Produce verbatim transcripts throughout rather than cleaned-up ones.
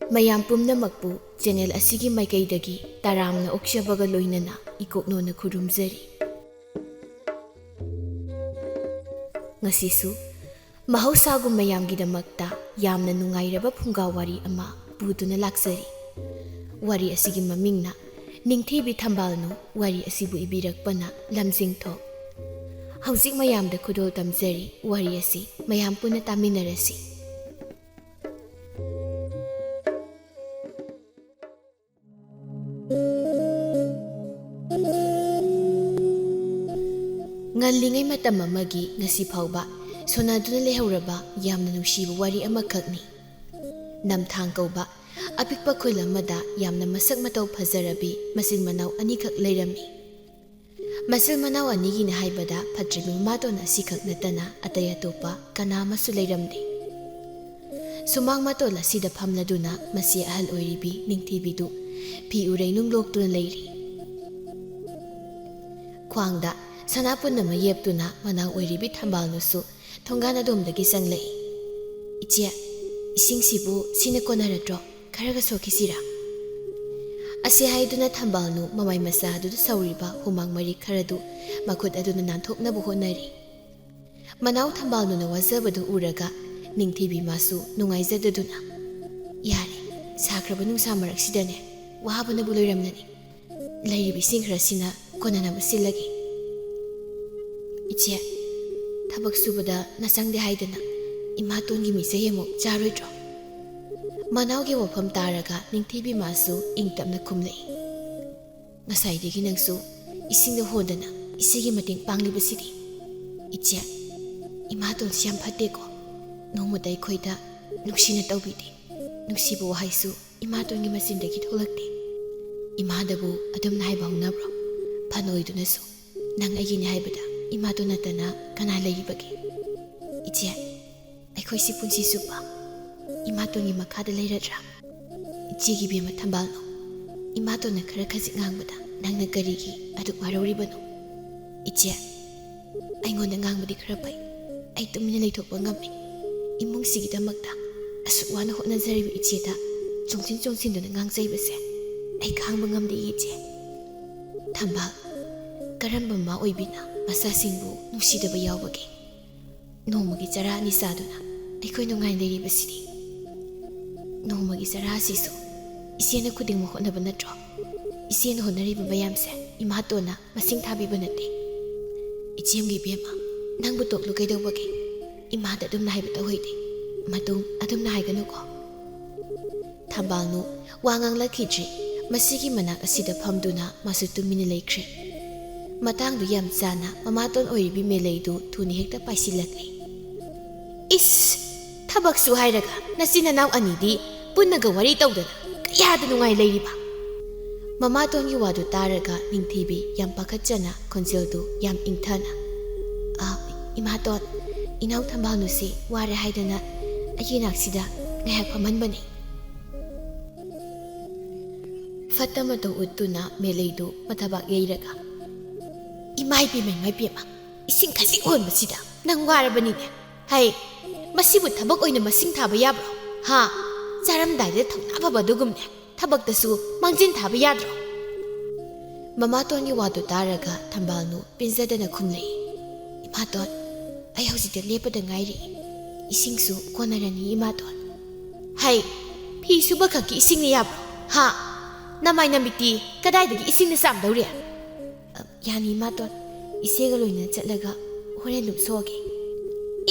ꯃꯌꯥꯝ ꯄꯨꯝꯅꯃꯛꯄꯨ ꯆꯦꯅꯦꯜ ꯑꯁꯤꯒꯤ ꯃꯥꯏꯀꯩꯗꯒꯤ ꯇꯔꯥꯝꯅ ꯑꯣꯛꯆꯕꯒ ꯂꯣꯏꯅꯅ ꯏꯀꯣꯛꯅꯣꯅ ꯈꯨꯔꯨꯝꯖꯔꯤ꯫ ꯉꯁꯤꯁꯨ ꯃꯍꯧꯁꯥꯒꯨꯝ ꯃꯌꯥꯝꯒꯤꯗꯃꯛꯇ ꯌꯥꯝꯅ ꯅꯨꯡꯉꯥꯏꯔꯕ ꯐꯨꯡꯒꯥ ꯋꯥꯔꯤ ꯑꯃ ꯄꯨꯗꯨꯅ ꯂꯥꯛꯆꯔꯤ꯫ ꯋꯥꯔꯤ ꯑꯁꯤꯒꯤ ꯃꯃꯤꯡꯅ ꯅꯤꯡꯊꯤꯕꯤ ꯊꯝꯕꯥꯜꯅꯨ꯫ ꯋꯥꯔꯤ ꯑꯁꯤꯕꯨ ꯏꯕꯤꯔꯛꯄꯅ ꯂꯝꯖꯤꯡꯊꯣꯛ꯫ ꯍꯧꯖꯤꯛ ꯃꯌꯥꯝꯗ ꯈꯨꯗꯣꯜ ꯇꯝꯖꯔꯤ꯫ ꯋꯥꯔꯤ ꯑꯁꯤ ꯃꯌꯥꯝ ꯄꯨꯟꯅ ꯇꯥꯃꯤꯟꯅꯔꯁꯤ꯫ ꯉꯜꯂꯤꯉꯩ ꯃꯇꯝ ꯑꯃꯒꯤ ꯉꯁꯤ ꯐꯥꯎꯕ ꯁꯣꯟꯅꯗꯨꯅ ꯂꯩꯍꯧꯔꯕ ꯌꯥꯝꯅ ꯅꯨꯡꯁꯤꯕ ꯋꯥꯔꯤ ꯑꯃꯈꯛꯅꯤ꯫ ꯅꯝꯊꯥꯡ ꯀꯧꯕ ꯑꯄꯤꯛꯄ ꯈꯨꯜ ꯑꯃꯗ ꯌꯥꯝꯅ ꯃꯁꯛ ꯃꯇꯧ ꯐꯖꯔꯕꯤ ꯃꯆꯤꯟ ꯃꯅꯥꯎ ꯑꯅꯤꯈꯛ ꯂꯩꯔꯝꯃꯤ꯫ ꯃꯆꯤꯟ ꯃꯅꯥꯎ ꯑꯅꯤꯒꯤꯅꯤ ꯍꯥꯏꯕꯗ ꯐꯠꯇ꯭ꯔꯤꯕꯤ ꯃꯃꯥꯇꯣꯟ ꯑꯁꯤꯈꯛ ꯅꯠꯇꯅ ꯑꯇꯩ ꯑꯇꯣꯞꯄ ꯀꯅꯥ ꯑꯃꯁꯨ ꯂꯩꯔꯝꯗꯦ꯫ ꯁꯨꯃꯥꯡ ꯃꯇꯣꯜ ꯑꯁꯤꯗ ꯐꯝꯂꯗꯨꯅ ꯃꯆꯦ ꯑꯍꯜ ꯑꯣꯏꯔꯤꯕꯤ ꯅꯤꯡꯊꯤꯕꯤꯗꯨ ꯐꯤ ꯎꯔꯩ ꯅꯨꯡ ꯂꯣꯛꯇꯨꯅ ꯂꯩꯔꯤ꯫ ꯈ꯭ꯋꯥꯡꯗ ꯁꯅꯥꯄꯨꯟ ꯑꯃ ꯌꯦꯞꯇꯨꯅ ꯃꯅꯥꯎ ꯑꯣꯏꯔꯤꯕꯤ ꯊꯝꯕꯥꯜꯅꯨꯁꯨ ꯊꯣꯡꯒꯥꯟ ꯑꯗꯣꯝꯗꯒꯤ ꯆꯪꯂꯛꯏ꯫ "ꯏꯆꯦ, ꯏꯁꯤꯡꯁꯤꯕꯨ ꯁꯤꯅ ꯀꯣꯟꯅꯔꯗ꯭ꯔꯣ? ꯈꯔꯒ ꯁꯣꯛꯈꯤꯁꯤꯔꯥ?" ꯑꯁꯤ ꯍꯥꯏꯗꯨꯅ ꯊꯝꯕꯥꯜꯅꯨ ꯃꯃꯥꯏ ꯃꯆꯥ ꯑꯗꯨꯗ ꯁꯧꯔꯤꯕ ꯍꯨꯃꯥꯡ ꯃꯔꯤꯛ ꯈꯔꯗꯨ ꯃꯈꯨꯠ ꯑꯗꯨꯅ ꯅꯥꯟꯊꯣꯛꯅꯕ ꯍꯣꯠꯅꯔꯤ꯫ ꯃꯅꯥꯎ ꯊꯝꯕꯥꯜꯅꯨꯅ ꯋꯥꯖꯕꯗꯨ ꯎꯔꯒ ꯅꯤꯡꯊꯤꯕꯤ ꯃꯥꯁꯨ ꯅꯨꯡꯉꯥꯏꯖꯗꯗꯨꯅ, "ꯌꯥꯔꯦ, ꯁꯥꯈ꯭ꯔꯕ ꯅꯨꯡꯁꯥ ꯃꯔꯛꯁꯤꯗꯅꯦ, ꯋꯥꯕꯅꯕꯨ ꯂꯣꯏꯔꯝꯂꯅꯤ꯫ ꯂꯩꯔꯤꯕ ꯏꯁꯤꯡ ꯈꯔꯁꯤꯅ ꯀꯣꯟꯅꯅꯕ ꯁꯤꯜꯂꯒꯦ꯫ ꯏꯆꯦ, ꯊꯕꯛ ꯁꯨꯕꯗ ꯅꯆꯪꯗꯦ ꯍꯥꯏꯗꯅ ꯏꯃꯥꯇꯣꯟꯒꯤ ꯃꯤꯆꯩ ꯑꯃꯨꯛ ꯆꯥꯔꯣꯏꯗ꯭ꯔꯣ?" ꯃꯅꯥꯎꯒꯤ ꯋꯥꯐꯝ ꯇꯥꯔꯒ ꯅꯤꯡꯊꯤꯕꯤ ꯃꯥꯁꯨ ꯏꯪ ꯇꯞꯅ ꯈꯨꯝꯂꯛꯏ꯫ "ꯉꯁꯥꯏꯗꯒꯤ ꯅꯪꯁꯨ ꯏꯁꯤꯡꯗ ꯍꯣꯟꯗꯅ ꯏꯆꯦꯒꯤ ꯃꯇꯦꯡ ꯄꯥꯡꯂꯤꯕꯁꯤꯗꯤ꯫ ꯏꯆꯦ, ꯏꯃꯥꯇꯣꯟꯁꯤ ꯌꯥꯝ ꯐꯠꯇꯦꯀꯣ꯫ ꯅꯣꯡꯃꯇ ꯑꯩꯈꯣꯏꯗ ꯅꯨꯡꯁꯤꯅ ꯇꯧꯕꯤꯗꯦ꯫ ꯅꯨꯡꯁꯤꯕ ꯋꯥꯍꯩꯁꯨ ꯏꯃꯥꯇꯣꯟꯒꯤ ꯃꯆꯤꯟꯗꯒꯤ ꯊꯣꯛꯂꯛꯇꯦ꯫ ꯏꯃꯥꯗꯕꯨ ꯑꯗꯨꯝꯅ ꯍꯥꯏꯕ ꯍꯧꯅꯕ꯭ꯔꯣ? ꯐꯅ ꯑꯣꯏꯗꯨꯅꯁꯨ ꯅꯪ ꯑꯩꯒꯤꯅꯤ ꯍꯥꯏꯕꯗ ꯏꯃꯥꯇꯣꯟ ꯅꯠꯇꯅ ꯀꯅꯥ ꯂꯩꯔꯤꯕꯒꯦ? ꯏꯆꯦ, ꯑꯩꯈꯣꯏꯁꯤ ꯄꯨꯟꯁꯤ ꯆꯨꯞꯄ ꯏꯃꯥꯇꯣꯟꯒꯤ ꯃꯈꯥꯗ ꯂꯩꯔꯗ꯭ꯔꯥ? ꯏꯆꯦꯒꯤ ꯏꯕꯦꯝꯃ ꯊꯝꯕꯥꯜꯅꯨ, ꯏꯃꯥꯇꯣꯟꯅ ꯈꯔ ꯈꯖꯤꯛ ꯉꯥꯡꯕꯗ ꯅꯪꯅ ꯀꯔꯤꯒꯤ ꯑꯗꯨꯛ ꯋꯥꯔꯧꯔꯤꯕꯅꯣ? ꯏꯆꯦ, ꯑꯩꯉꯣꯟꯗ ꯉꯥꯡꯕꯗꯤ ꯈꯔ ꯐꯩ꯫ ꯑꯩ ꯇꯨꯃꯤꯟꯅ ꯂꯩꯊꯣꯛꯄ ꯉꯝꯃꯤ꯫ ꯏꯃꯨꯡꯁꯤꯒꯤꯗꯃꯛꯇ ꯑꯁꯨꯛ ꯋꯥꯅ ꯍꯣꯠꯅꯖꯔꯤꯕ ꯏꯆꯦꯗ ꯆꯣꯡꯁꯤꯟ ꯆꯣꯡꯁꯤꯟꯗꯨꯅ ꯉꯥꯡꯖꯩꯕꯁꯦ ꯑꯩ ꯈꯥꯡꯕ ꯉꯝꯗꯦ, ꯏꯆꯦ꯫ ꯊꯝꯕꯥꯜ, ꯀꯔꯝꯕ ꯃꯃꯥ ꯑꯣꯏꯕꯤꯅ ꯃꯆꯥꯁꯤꯡꯕꯨ ꯅꯨꯡꯁꯤꯗꯕ ꯌꯥꯎꯕꯒꯦ? ꯅꯣꯡꯃꯒꯤ ꯆꯔꯥ ꯑꯅꯤ ꯆꯥꯗꯨꯅ ꯑꯩꯈꯣꯏ ꯅꯨꯡꯉꯥꯏꯅ ꯂꯩꯔꯤꯕꯁꯤꯗꯤ꯫ ꯅꯣꯡꯃꯒꯤ ꯆꯔꯥ ꯑꯁꯤꯁꯨ ꯏꯆꯦꯅ ꯈꯨꯗꯤꯡꯃꯛ ꯍꯣꯠꯅꯕ ꯅꯠꯇ꯭ꯔꯣ? ꯏꯆꯦꯅ ꯍꯣꯠꯅꯔꯤꯕ ꯃꯌꯥꯝꯁꯦ ꯏꯃꯥꯇꯣꯟꯅ ꯃꯁꯤꯡ ꯊꯥꯕꯤꯕ ꯅꯠꯇꯦ꯫ ꯏꯆꯦꯝꯒꯤ ꯏꯕꯦꯝꯃ, ꯅꯪꯕꯨ ꯇꯣꯛꯂꯨ ꯀꯩꯗꯧꯕꯒꯦ? ꯏꯃꯥꯗ ꯑꯗꯨꯝꯅ ꯍꯥꯏꯕ ꯇꯧꯍꯩꯗꯦ꯫ ꯃꯇꯨꯡ ꯑꯗꯨꯝꯅ ꯍꯥꯏꯒꯅꯨꯀꯣ꯫ ꯊꯝꯕꯥꯜꯅꯨ ꯋꯥ ꯉꯥꯡꯂꯛꯈꯤꯗ꯭ꯔꯤ꯫ ꯃꯁꯤꯒꯤ ꯃꯅꯥꯛ ꯑꯁꯤꯗ ꯐꯝꯗꯨꯅ ꯃꯥꯁꯨ ꯇꯨꯃꯤꯟꯅ ꯂꯩꯈ꯭ꯔꯦ꯫ ꯃꯇꯥꯡꯗꯨ ꯌꯥꯝ ꯆꯥꯅ ꯃꯃꯥꯇꯣꯟ ꯑꯣꯏꯔꯤꯕꯤ ꯃꯦꯂꯩꯗꯨ ꯊꯨꯅ ꯍꯦꯛꯇ ꯄꯥꯏꯁꯤꯜꯂꯛꯂꯦ꯫ "ꯏꯁ! ꯊꯕꯛꯁꯨ ꯍꯥꯏꯔꯒ ꯅꯆꯤꯟ ꯅꯅꯥꯎ ꯑꯅꯤꯗꯤ ꯄꯨꯟꯅꯒ ꯋꯥꯔꯤ ꯇꯧꯗꯅ ꯀꯌꯥꯗ ꯅꯨꯡꯉꯥꯏ ꯂꯩꯔꯤꯕ?" ꯃꯃꯥꯇꯣꯟꯒꯤ ꯋꯥꯗꯨ ꯇꯥꯔꯒ ꯅꯤꯡꯊꯤꯕꯤ ꯌꯥꯝ ꯄꯥꯈꯠꯆꯅ ꯈꯣꯟꯖꯦꯜꯗꯨ ꯌꯥꯝ ꯏꯪꯊꯅ, "ꯑ, ꯏꯃꯥꯇꯣꯟ, ꯏꯅꯥꯎ ꯊꯝꯕꯥꯜꯅꯨꯁꯤ ꯋꯥꯔꯦ ꯍꯥꯏꯗꯅ ꯑꯩꯒꯤ ꯅꯥꯛꯁꯤꯗ ꯉꯥꯏꯍꯥꯛ ꯐꯝꯍꯟꯕꯅꯤ꯫" ꯐꯠꯇ ꯃꯇꯧ ꯎꯠꯇꯨꯅ ꯃꯦꯂꯩꯗꯨ ꯃꯊꯕꯥꯛ ꯌꯩꯔꯒ, "ꯏꯃꯥꯏ ꯄꯦꯝꯃ, ꯏꯃꯥꯏ ꯄꯦꯝꯃ, ꯏꯁꯤꯡ ꯈꯖꯤꯛ ꯍꯣꯟꯕꯁꯤꯗ ꯅꯪ ꯋꯥꯔꯕꯅꯤꯅꯦ꯫ ꯍꯩ, ꯃꯁꯤꯕꯨ ꯊꯕꯛ ꯑꯣꯏꯅ ꯃꯁꯤꯡ ꯊꯥꯕ ꯌꯥꯕ꯭ꯔꯣ? ꯍꯥ? ꯆꯥꯔꯝꯗꯥꯏꯗ ꯊꯧꯅꯥ ꯐꯕ ꯑꯗꯨꯒꯨꯝꯅꯦ ꯊꯕꯛꯇꯁꯨ ꯃꯥꯡꯖꯤꯟ ꯊꯥꯕ ꯌꯥꯗ꯭ꯔꯣ?" ꯃꯃꯥꯇꯣꯟꯒꯤ ꯋꯥꯗꯨ ꯇꯥꯔꯒ ꯊꯝꯕꯥꯜꯅꯨ ꯄꯦꯟꯖꯗꯅ ꯈꯨꯝꯂꯛꯏ, "ꯏꯃꯥꯇꯣꯟ, ꯑꯩ ꯍꯧꯖꯤꯛꯇ ꯂꯦꯞꯄꯗ ꯉꯥꯏꯔꯤ꯫ ꯏꯁꯤꯡꯁꯨ ꯀꯣꯟꯅꯔꯅꯤ, ꯏꯃꯥꯇꯣꯟ꯫" "ꯍꯩ, ꯐꯤ ꯁꯨꯕ ꯈꯛꯀꯤ ꯏꯁꯤꯡꯅ ꯌꯥꯕ꯭ꯔꯣ? ꯍꯥ? ꯅꯃꯥꯏ ꯅꯃꯤꯠꯇꯤ ꯀꯗꯥꯏꯗꯒꯤ ꯏꯁꯤꯡꯅ ꯆꯥꯝꯗꯧꯔꯤ?" "ꯑ, ꯌꯥꯅꯤ, ꯏꯃꯥꯇꯣꯟ꯫ ꯏꯆꯦꯒ ꯂꯣꯏꯅꯅ ꯆꯠꯂꯒ ꯍꯣꯔꯦꯟ ꯑꯗꯨꯝ ꯁꯨꯒꯦ꯫"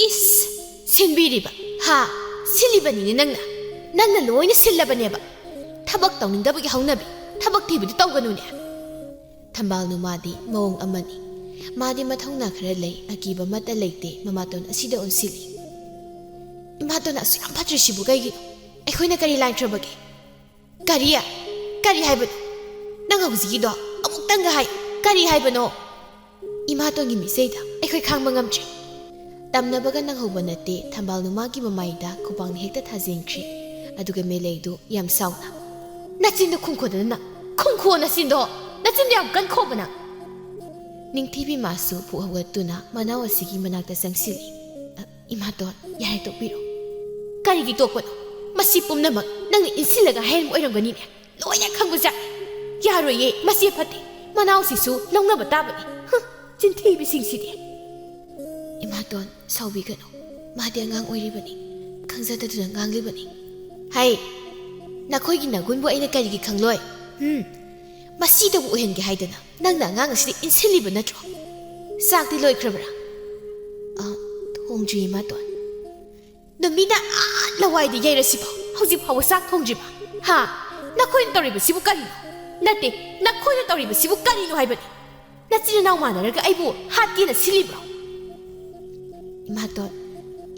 "ꯏꯁ! ꯁꯤꯟꯕꯤꯔꯤꯕ? ꯍꯥ? ꯁꯤꯜꯂꯤꯕꯅꯤꯅꯦ ꯅꯪꯅ꯫ ꯅꯪꯅ ꯂꯣꯏꯅ ꯁꯤꯜꯂꯕꯅꯦꯕ꯫ ꯊꯕꯛ ꯇꯧꯅꯤꯡꯗꯕꯒꯤ ꯍꯧꯅꯕꯤ꯫ ꯊꯕꯛ ꯊꯤꯕꯗꯨ ꯇꯧꯒꯅꯨꯅꯦ꯫" ꯊꯝꯕꯥꯜꯅꯨ ꯃꯥꯗꯤ ꯃꯑꯣꯡ ꯑꯃꯅꯤ꯫ ꯃꯥꯗꯤ ꯃꯊꯧꯅꯥ ꯈꯔ ꯂꯩ, ꯑꯀꯤꯕ ꯑꯃꯠꯇ ꯂꯩꯇꯦ, ꯃꯃꯥꯇꯣꯟ ꯑꯁꯤꯗ ꯑꯣꯟꯁꯤꯜꯂꯤ꯫ "ꯏꯃꯥꯇꯣꯟ ꯑꯁꯨꯛ ꯌꯥꯝ ꯐꯠꯇ꯭ꯔꯤꯁꯤꯕꯨ ꯀꯩꯒꯤꯅꯣ? ꯑꯩꯈꯣꯏꯅ ꯀꯔꯤ ꯂꯥꯟꯈ꯭ꯔꯕꯒꯦ?" "ꯀꯔꯤ? ꯀꯔꯤ ꯍꯥꯏꯕꯅꯣ? ꯅꯪ ꯍꯧꯖꯤꯛꯀꯤꯗꯣ ꯑꯃꯨꯛꯇꯪꯒ ꯍꯥꯏ, ꯀꯔꯤ ꯍꯥꯏꯕꯅꯣ?" "ꯏꯃꯥꯇꯣꯟꯒꯤ ꯃꯤꯆꯩꯗ ꯑꯩꯈꯣꯏ ꯈꯥꯡꯕ ꯉꯝꯗ꯭ꯔꯦ꯫" ꯇꯝꯅꯕꯒ ꯅꯪꯍꯧꯕ ꯅꯠꯇꯦ, ꯊꯝꯕꯥꯜꯅꯨ ꯃꯥꯒꯤ ꯃꯃꯥꯏꯗ ꯈꯨꯕꯥꯛꯅ ꯍꯦꯛꯇ ꯊꯥꯖꯤꯟꯈ꯭ꯔꯤ꯫ ꯑꯗꯨꯒ ꯃꯦꯂꯩꯗꯨ ꯌꯥꯝ ꯁꯥꯎꯅ, "ꯅꯆꯤꯟꯗꯣ ꯈꯨꯝꯈꯣꯗꯅ ꯅꯪ! ꯈꯨꯝꯈꯣ ꯅꯆꯤꯟꯗꯣ! ꯅꯆꯤꯟꯗꯣ ꯌꯥꯝ ꯀꯟ ꯈꯣꯕ ꯅꯪ!" ꯅꯤꯡꯊꯤꯕꯤ ꯃꯥꯁꯨ ꯐꯨꯛ ꯍꯧꯒꯠꯇꯨꯅ ꯃꯅꯥꯎ ꯑꯁꯤꯒꯤ ꯃꯅꯥꯛꯇ ꯆꯪꯁꯤꯜꯂꯤ꯫ "ꯑ, ꯏꯃꯥꯇꯣꯟ, ꯌꯥꯔꯦ, ꯇꯣꯛꯄꯤꯔꯣ꯫" "ꯀꯔꯤꯒꯤ ꯇꯣꯛꯄꯅꯣ? ꯃꯁꯤ ꯄꯨꯝꯅꯃꯛ ꯅꯪꯅ ꯏꯟꯁꯤꯜꯂꯒ ꯍꯥꯏꯔꯝꯕ ꯑꯣꯏꯔꯝꯒꯅꯤꯅꯦ꯫ ꯂꯣꯏꯅ ꯈꯪꯕꯖꯥꯠꯅꯤ꯫ ꯌꯥꯔꯣꯏꯌꯦ, ꯃꯁꯤ ꯐꯠꯇꯦ꯫ ꯃꯅꯥꯎꯁꯤꯁꯨ ꯂꯧꯅꯕ ꯇꯥꯕꯅꯤ꯫ ꯍꯨꯝ, ꯆꯤꯟꯊꯤꯕꯤꯁꯤꯡꯁꯤꯗꯤ꯫ ꯏꯃꯥꯇꯣꯟ, ꯁꯥꯎꯕꯤꯒꯅꯨ꯫ ꯃꯥꯗꯤ ꯑꯉꯥꯡ ꯑꯣꯏꯔꯤꯕꯅꯤ꯫ ꯈꯪꯖꯗꯗꯨꯅ ꯉꯥꯡꯂꯤꯕꯅꯤ꯫ ꯍꯩ, ꯅꯈꯣꯏꯒꯤ ꯅꯒꯨꯟꯕꯨ ꯑꯩꯅ ꯀꯔꯤꯒꯤ ꯈꯪꯂꯣꯏ? ꯍꯨꯝ, ꯃꯁꯤꯗꯕꯨ ꯑꯣꯏꯍꯟꯒꯦ ꯍꯥꯏꯗꯅ ꯅꯪꯅ ꯑꯉꯥꯡ ꯑꯁꯤꯗ ꯏꯟꯁꯤꯜꯂꯤꯕ ꯅꯠꯇ꯭ꯔꯣ? ꯆꯥꯛꯇꯤ ꯂꯣꯏꯈ꯭ꯔꯕ꯭ꯔꯥ? ꯑ, ꯊꯣꯡꯗ꯭ꯔꯤ, ꯏꯃꯥꯇꯣꯟ꯫ ꯅꯨꯃꯤꯠꯅ ꯑꯥ ꯂꯋꯥꯏꯗ ꯌꯩꯔꯁꯤꯐꯥꯎ ꯍꯧꯖꯤꯛ ꯐꯥꯎꯕ ꯆꯥꯛ ꯊꯣꯡꯗ꯭ꯔꯤꯕ? ꯍꯥ? ꯅꯈꯣꯏꯅ ꯇꯧꯔꯤꯕꯁꯤꯕꯨ ꯀꯔꯤꯅꯣ? ꯅꯠꯇꯦ, ꯅꯈꯣꯏꯅ ꯇꯧꯔꯤꯕꯁꯤꯕꯨ ꯀꯔꯤꯅꯣ ꯍꯥꯏꯕꯅꯤ? ꯅꯆꯤꯟ ꯅꯅꯥꯎ ꯃꯥꯟꯅꯔꯒ ꯑꯩꯕꯨ ꯍꯥꯠꯀꯦꯅ ꯁꯤꯜꯂꯤꯕ꯭ꯔꯣ? ꯏꯃꯥꯇꯣꯟ,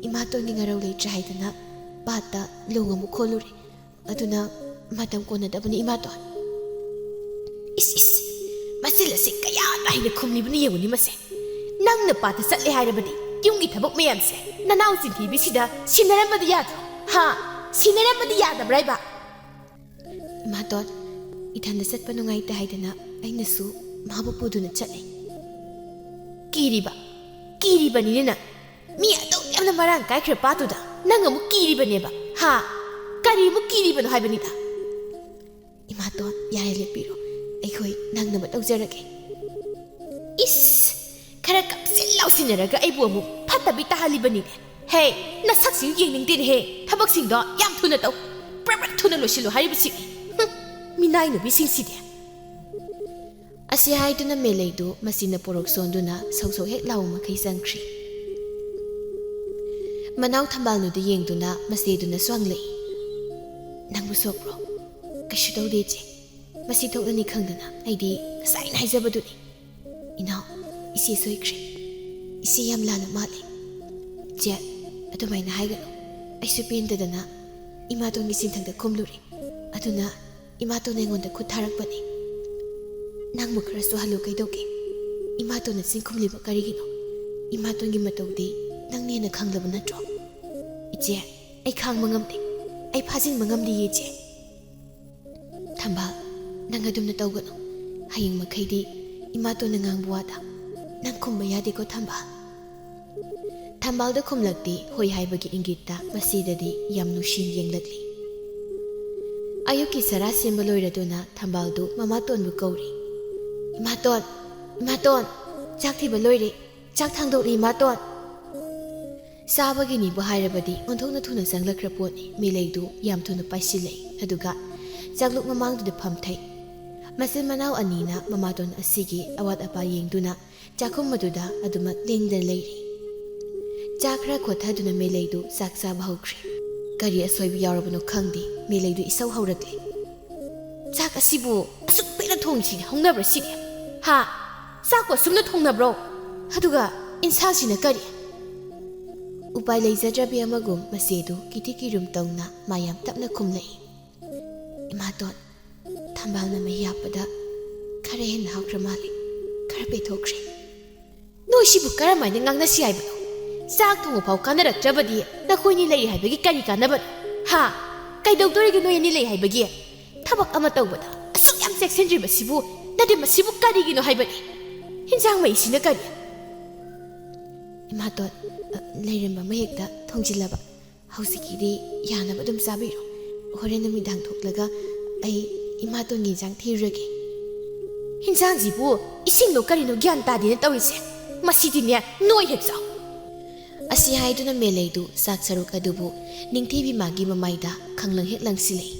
ꯏꯃꯥꯇꯣꯟꯒꯤ ꯉꯔꯧ ꯂꯩꯇ꯭ꯔꯦ ꯍꯥꯏꯗꯅ ꯄꯥꯠꯇ ꯂꯣꯡ ꯑꯃꯨꯛ ꯈꯣꯜꯂꯨꯔꯦ꯫ ꯑꯗꯨꯅ ꯃꯇꯝ ꯀꯣꯟꯅꯗꯕꯅꯤ, ꯏꯃꯥꯇꯣꯟ꯫ ꯏꯁ, ꯏꯁ, ꯃꯆꯤꯜ ꯑꯁꯤ ꯀꯌꯥ ꯍꯩꯅ ꯈꯨꯝꯂꯤꯕꯅꯤ ꯌꯦꯡꯉꯨꯅꯤ ꯃꯁꯦ꯫ ꯅꯪꯅ ꯄꯥꯠꯇ ꯆꯠꯂꯦ ꯍꯥꯏꯔꯕꯗꯤ ꯌꯨꯝꯒꯤ ꯊꯕꯛ ꯃꯌꯥꯝꯁꯦ ꯅꯅꯥꯎ ꯆꯤꯟꯊꯤꯕꯤꯁꯤꯗ ꯁꯤꯟꯅꯔꯝꯕꯗꯤ ꯌꯥꯗ꯭ꯔꯣ? ꯍꯥ? ꯁꯤꯟꯅꯔꯝꯕꯗꯤ ꯌꯥꯗꯕ꯭ꯔꯥ ꯍꯥꯏꯕ? ꯏꯃꯥꯇꯣꯟ, ꯏꯊꯟꯗ ꯆꯠꯄ ꯅꯨꯡꯉꯥꯏꯇꯦ ꯍꯥꯏꯗꯅ ꯑꯩꯅꯁꯨ ꯃꯥꯕꯨ ꯄꯨꯗꯨꯅ ꯆꯠꯂꯦ꯫ ꯀꯤꯔꯤꯕ? ꯀꯤꯔꯤꯕꯅꯤꯅꯦ ꯅꯪ? ꯃꯤ ꯑꯗꯨꯛ ꯌꯥꯝꯅ ꯃꯔꯥꯡ ꯀꯥꯏꯈ꯭ꯔ ꯄꯥꯠꯇꯨꯗ ꯅꯪ ꯑꯃꯨꯛ ꯀꯤꯔꯤꯕꯅꯦꯕ? ꯍꯥ? ꯀꯔꯤ ꯑꯃꯨꯛ ꯀꯤꯔꯤꯕꯅꯣ ꯍꯥꯏꯕꯅꯤꯗ? ꯏꯃꯥꯇꯣꯟ, ꯌꯥꯔꯦ, ꯂꯦꯞꯄꯤꯔꯣ꯫ ꯑꯩꯈꯣꯏ ꯅꯪꯅꯕ ꯇꯧꯖꯔꯒꯦ꯫ ꯏꯁ! ꯈꯔ ꯀꯞꯁꯤꯟ ꯂꯥꯎꯁꯤꯟꯅꯔꯒ ꯑꯩꯕꯨ ꯑꯃꯨꯛ ꯐꯠꯇꯕꯤ ꯇꯥꯍꯜꯂꯤꯕꯅꯤꯅꯦ꯫ ꯍꯦ, ꯅꯁꯛꯁꯤ ꯌꯦꯡꯅꯤꯡꯗꯦꯅꯦꯍꯦ꯫ ꯊꯕꯛꯁꯤꯡꯗꯣ ꯌꯥꯝ ꯊꯨꯅ ꯇꯧ꯫ ꯄ꯭ꯔꯞ ꯄ꯭ꯔꯞ ꯊꯨꯅ ꯂꯣꯏꯁꯤꯜꯂꯨ ꯍꯥꯏꯔꯤꯕꯁꯤꯅꯤ꯫ ꯍꯨꯝ, ꯃꯤꯅꯥꯏꯅꯨꯕꯤꯁꯤꯡꯁꯤꯗꯤ꯫ ꯑꯁꯤ ꯍꯥꯏꯗꯨꯅ ꯃꯦꯂꯩꯗꯨ ꯃꯁꯤꯅ ꯄꯣꯔꯣꯛ ꯁꯣꯟꯗꯨꯅ ꯁꯧ ꯁꯧ ꯍꯦꯛ ꯂꯥꯎꯕ ꯃꯈꯩ ꯆꯪꯈ꯭ꯔꯤ꯫ ꯃꯅꯥꯎ ꯊꯝꯕꯥꯜꯅꯨꯗ ꯌꯦꯡꯗꯨꯅ ꯃꯆꯦꯗꯨꯅꯁꯨ ꯍꯪꯂꯛꯏ, "ꯅꯪꯕꯨ ꯁꯣꯛꯄ꯭ꯔꯣ?" "ꯀꯩꯁꯨ ꯇꯧꯗꯦ, ꯏꯆꯦ꯫ ꯃꯁꯤ ꯊꯣꯛꯂꯅꯤ ꯈꯪꯗꯅ ꯑꯩꯗꯤ ꯉꯁꯥꯏꯅ ꯍꯥꯏꯖꯕꯗꯨꯅꯤ꯫" "ꯏꯅꯥꯎ, ꯏꯆꯦ ꯁꯣꯏꯈ꯭ꯔꯦ꯫ ꯏꯆꯦ ꯌꯥꯝ ꯂꯥꯟꯅ ꯃꯥꯜꯂꯦ꯫" "ꯏꯆꯦ, ꯑꯗꯨꯃꯥꯏꯅ ꯍꯥꯏꯒꯅꯨ꯫ ꯑꯩꯁꯨ ꯄꯦꯟꯗꯗꯅ ꯏꯃꯥꯇꯣꯟꯒꯤ ꯆꯤꯟꯊꯛꯇ ꯀꯨꯝꯂꯨꯔꯦ꯫ ꯑꯗꯨꯅ ꯏꯃꯥꯇꯣꯟꯅ ꯑꯩꯉꯣꯟꯗ ꯈꯨꯠ ꯊꯥꯔꯛꯄꯅꯤ꯫" "ꯅꯪꯕꯨ ꯈꯔꯁꯨ ꯍꯜꯂꯨ ꯀꯩꯗꯧꯒꯦ? ꯏꯃꯥꯇꯣꯟꯅ ꯆꯤꯟ ꯈꯨꯝꯂꯤꯕ ꯀꯔꯤꯒꯤꯅꯣ? ꯏꯃꯥꯇꯣꯟꯒꯤ ꯃꯇꯧꯗꯤ ꯅꯪꯅ ꯍꯦꯟꯅ ꯈꯪꯂꯕ ꯅꯠꯇ꯭ꯔꯣ?" "ꯏꯆꯦ, ꯑꯩ ꯈꯥꯡꯕ ꯉꯝꯗꯦ꯫ ꯑꯩ ꯐꯥꯖꯤꯟꯕ ꯉꯝꯗꯤꯌꯦ, ꯏꯆꯦ꯫" "ꯊꯝꯕꯥꯜ, ꯅꯪ ꯑꯗꯨꯝꯅ ꯇꯧꯒꯅꯨ꯫ ꯍꯌꯦꯡ ꯃꯈꯩꯗꯤ ꯏꯃꯥꯇꯣꯟꯅ ꯉꯥꯡꯕ ꯋꯥꯗ ꯅꯪ ꯈꯨꯝꯕ ꯌꯥꯗꯦꯀꯣ, ꯊꯝꯕꯥꯜ?" ꯊꯝꯕꯥꯜꯗ ꯈꯨꯝꯂꯛꯇꯦ꯫ ꯍꯣꯏ ꯍꯥꯏꯕꯒꯤ ꯏꯪꯒꯤꯠꯇ ꯃꯆꯦꯗꯗꯤ ꯌꯥꯝ ꯅꯨꯡꯁꯤꯅ ꯌꯦꯡꯂꯛꯂꯤ꯫ ꯑꯌꯨꯛꯀꯤ ꯆꯔꯥ ꯁꯦꯝꯕ ꯂꯣꯏꯔꯗꯨꯅ ꯊꯝꯕꯥꯜꯗꯨ ꯃꯃꯥꯇꯣꯟꯕꯨ ꯀꯧꯔꯤ꯫ "ꯏꯃꯥꯇꯣꯟ, ꯏꯃꯥꯇꯣꯟ, ꯆꯥꯛ ꯊꯤꯕ ꯂꯣꯏꯔꯦ, ꯆꯥꯛ ꯊꯥꯡꯗꯣꯛꯂꯤ ꯏꯃꯥꯇꯣꯟ"꯫ ꯆꯥꯕꯒꯤꯅꯤꯕꯨ ꯍꯥꯏꯔꯕꯗꯤ ꯑꯣꯟꯊꯣꯛꯅ ꯊꯨꯅ ꯆꯪꯂꯛꯈ꯭ꯔ ꯄꯣꯠꯅꯤ꯫ ꯃꯦꯂꯩꯗꯨ ꯌꯥꯝ ꯊꯨꯅ ꯄꯥꯏꯁꯤꯜꯂꯛꯏ꯫ ꯑꯗꯨꯒ ꯆꯥꯛꯂꯨꯛ ꯃꯃꯥꯡꯗꯨꯗ ꯐꯝꯊꯩ꯫ ꯃꯆꯤꯟ ꯃꯅꯥꯎ ꯑꯅꯤꯅ ꯃꯃꯥꯇꯣꯟ ꯑꯁꯤꯒꯤ ꯑꯋꯥꯠ ꯑꯄꯥ ꯌꯦꯡꯗꯨꯅ ꯆꯥꯛꯈꯨꯝ ꯑꯗꯨꯗ ꯑꯗꯨꯃꯛ ꯂꯦꯡꯗꯅ ꯂꯩꯔꯤ꯫ ꯆꯥ ꯈꯔ ꯈꯣꯠꯊꯗꯨꯅ ꯃꯦꯂꯩꯗꯨ ꯆꯥꯛ ꯆꯥꯕ ꯍꯧꯈ꯭ꯔꯦ꯫ ꯀꯔꯤ ꯑꯁꯣꯏꯕ ꯌꯥꯎꯔꯕꯅꯣ ꯈꯪꯗꯦ, ꯃꯦꯂꯩꯗꯨ ꯏꯁꯧ ꯍꯧꯔꯛꯂꯦ꯫ "ꯆꯥꯛ ꯑꯁꯤꯕꯨ ꯑꯁꯨꯛ ꯄꯦꯠꯅ ꯊꯣꯡꯉꯤꯁꯤꯗꯤ ꯍꯧꯅꯕ꯭ꯔꯥ ꯁꯤꯅꯤ? ꯍꯥ? ꯆꯥꯛꯄꯨ ꯑꯁꯨꯝꯅ ꯊꯣꯡꯅꯕ꯭ꯔꯣ? ꯑꯗꯨꯒ ꯏꯟꯁꯥꯡꯁꯤꯅ ꯀꯔꯤ?" ꯎꯄꯥꯏ ꯂꯩꯖꯗ꯭ꯔꯕꯤ ꯑꯃꯒꯨꯝ ꯃꯆꯦꯗꯨ ꯀꯤꯊꯤ ꯀꯤꯔꯨꯝ ꯇꯧꯅ ꯃꯥ ꯌꯥꯝ ꯇꯞꯅ ꯈꯨꯝꯂꯛꯏ꯫ "ꯏꯃꯥꯇꯣꯟ, ꯊꯝꯕꯥꯜꯅ ꯃꯍꯤ ꯍꯥꯞꯄꯗ ꯈꯔ ꯍꯦꯟꯅ ꯍꯥꯞꯈ꯭ꯔ ꯃꯥꯜꯂꯦ, ꯈꯔ ꯄꯦꯊꯣꯛꯈ꯭ꯔꯦ"꯫ "ꯅꯣꯏꯁꯤꯕꯨ ꯀꯔꯝꯍꯥꯏꯅ ꯉꯥꯡꯅꯁꯤ ꯍꯥꯏꯕꯅꯣ? ꯆꯥꯛ ꯊꯣꯡꯕ ꯐꯥꯎ ꯀꯥꯟꯅꯔꯛꯇ꯭ꯔꯕꯗꯤ ꯅꯈꯣꯏꯅꯤ ꯂꯩꯔꯤ ꯍꯥꯏꯕꯒꯤ ꯀꯔꯤ ꯀꯥꯟꯅꯕꯅꯣ? ꯍꯥ? ꯀꯩꯗꯧꯗꯣꯔꯤꯒꯦ ꯅꯣꯏ ꯑꯅꯤ ꯂꯩ ꯍꯥꯏꯕꯒꯤ? ꯊꯕꯛ ꯑꯃ ꯇꯧꯕꯗ ꯑꯁꯨꯛ ꯌꯥꯝ ꯆꯦꯛꯁꯤꯟꯗ꯭ꯔꯤꯕꯁꯤꯕꯨ, ꯅꯠꯇꯦ, ꯃꯁꯤꯕꯨ ꯀꯔꯤꯒꯤꯅꯣ ꯍꯥꯏꯕꯅꯤ? ꯍꯤꯟꯖꯥꯡ ꯃꯍꯤꯁꯤꯅ ꯀꯔꯤ?" "ꯏꯃꯥꯇꯣꯟ, ꯑ, ꯂꯩꯔꯝꯕ ꯑꯃ ꯍꯦꯛꯇ ꯊꯣꯡꯖꯤꯜꯂꯕ꯫ ꯍꯧꯖꯤꯛꯀꯤꯗꯤ ꯌꯥꯅꯕ ꯑꯗꯨꯝ ꯆꯥꯕꯤꯔꯣ꯫ ꯍꯣꯔꯦꯟ ꯅꯨꯃꯤꯗꯥꯡ ꯊꯣꯛꯂꯒ ꯑꯩ ꯏꯃꯥꯇꯣꯟꯒꯤ ꯏꯟꯁꯥꯡ ꯊꯤꯔꯨꯔꯒꯦ"꯫ "ꯍꯤꯟꯖꯥꯡꯁꯤꯕꯨ ꯏꯁꯤꯡꯂꯣ ꯀꯔꯤꯅꯣ ꯒ꯭ꯌꯥꯟ ꯇꯥꯗꯦꯅ ꯇꯧꯔꯤꯁꯦ꯫ ꯃꯁꯤꯗꯤꯅꯦ, ꯅꯣꯏ ꯍꯦꯛ ꯆꯥꯎ"꯫ ꯑꯁꯤ ꯍꯥꯏꯗꯨꯅ ꯃꯦꯂꯩꯗꯨ ꯆꯥꯛ ꯁꯔꯨꯛ ꯑꯗꯨꯕꯨ ꯅꯤꯡꯊꯤꯕꯤ ꯃꯥꯒꯤ ꯃꯃꯥꯏꯗ ꯈꯪꯂꯪ ꯍꯦꯛ ꯂꯪꯁꯤꯜꯂꯛꯏ꯫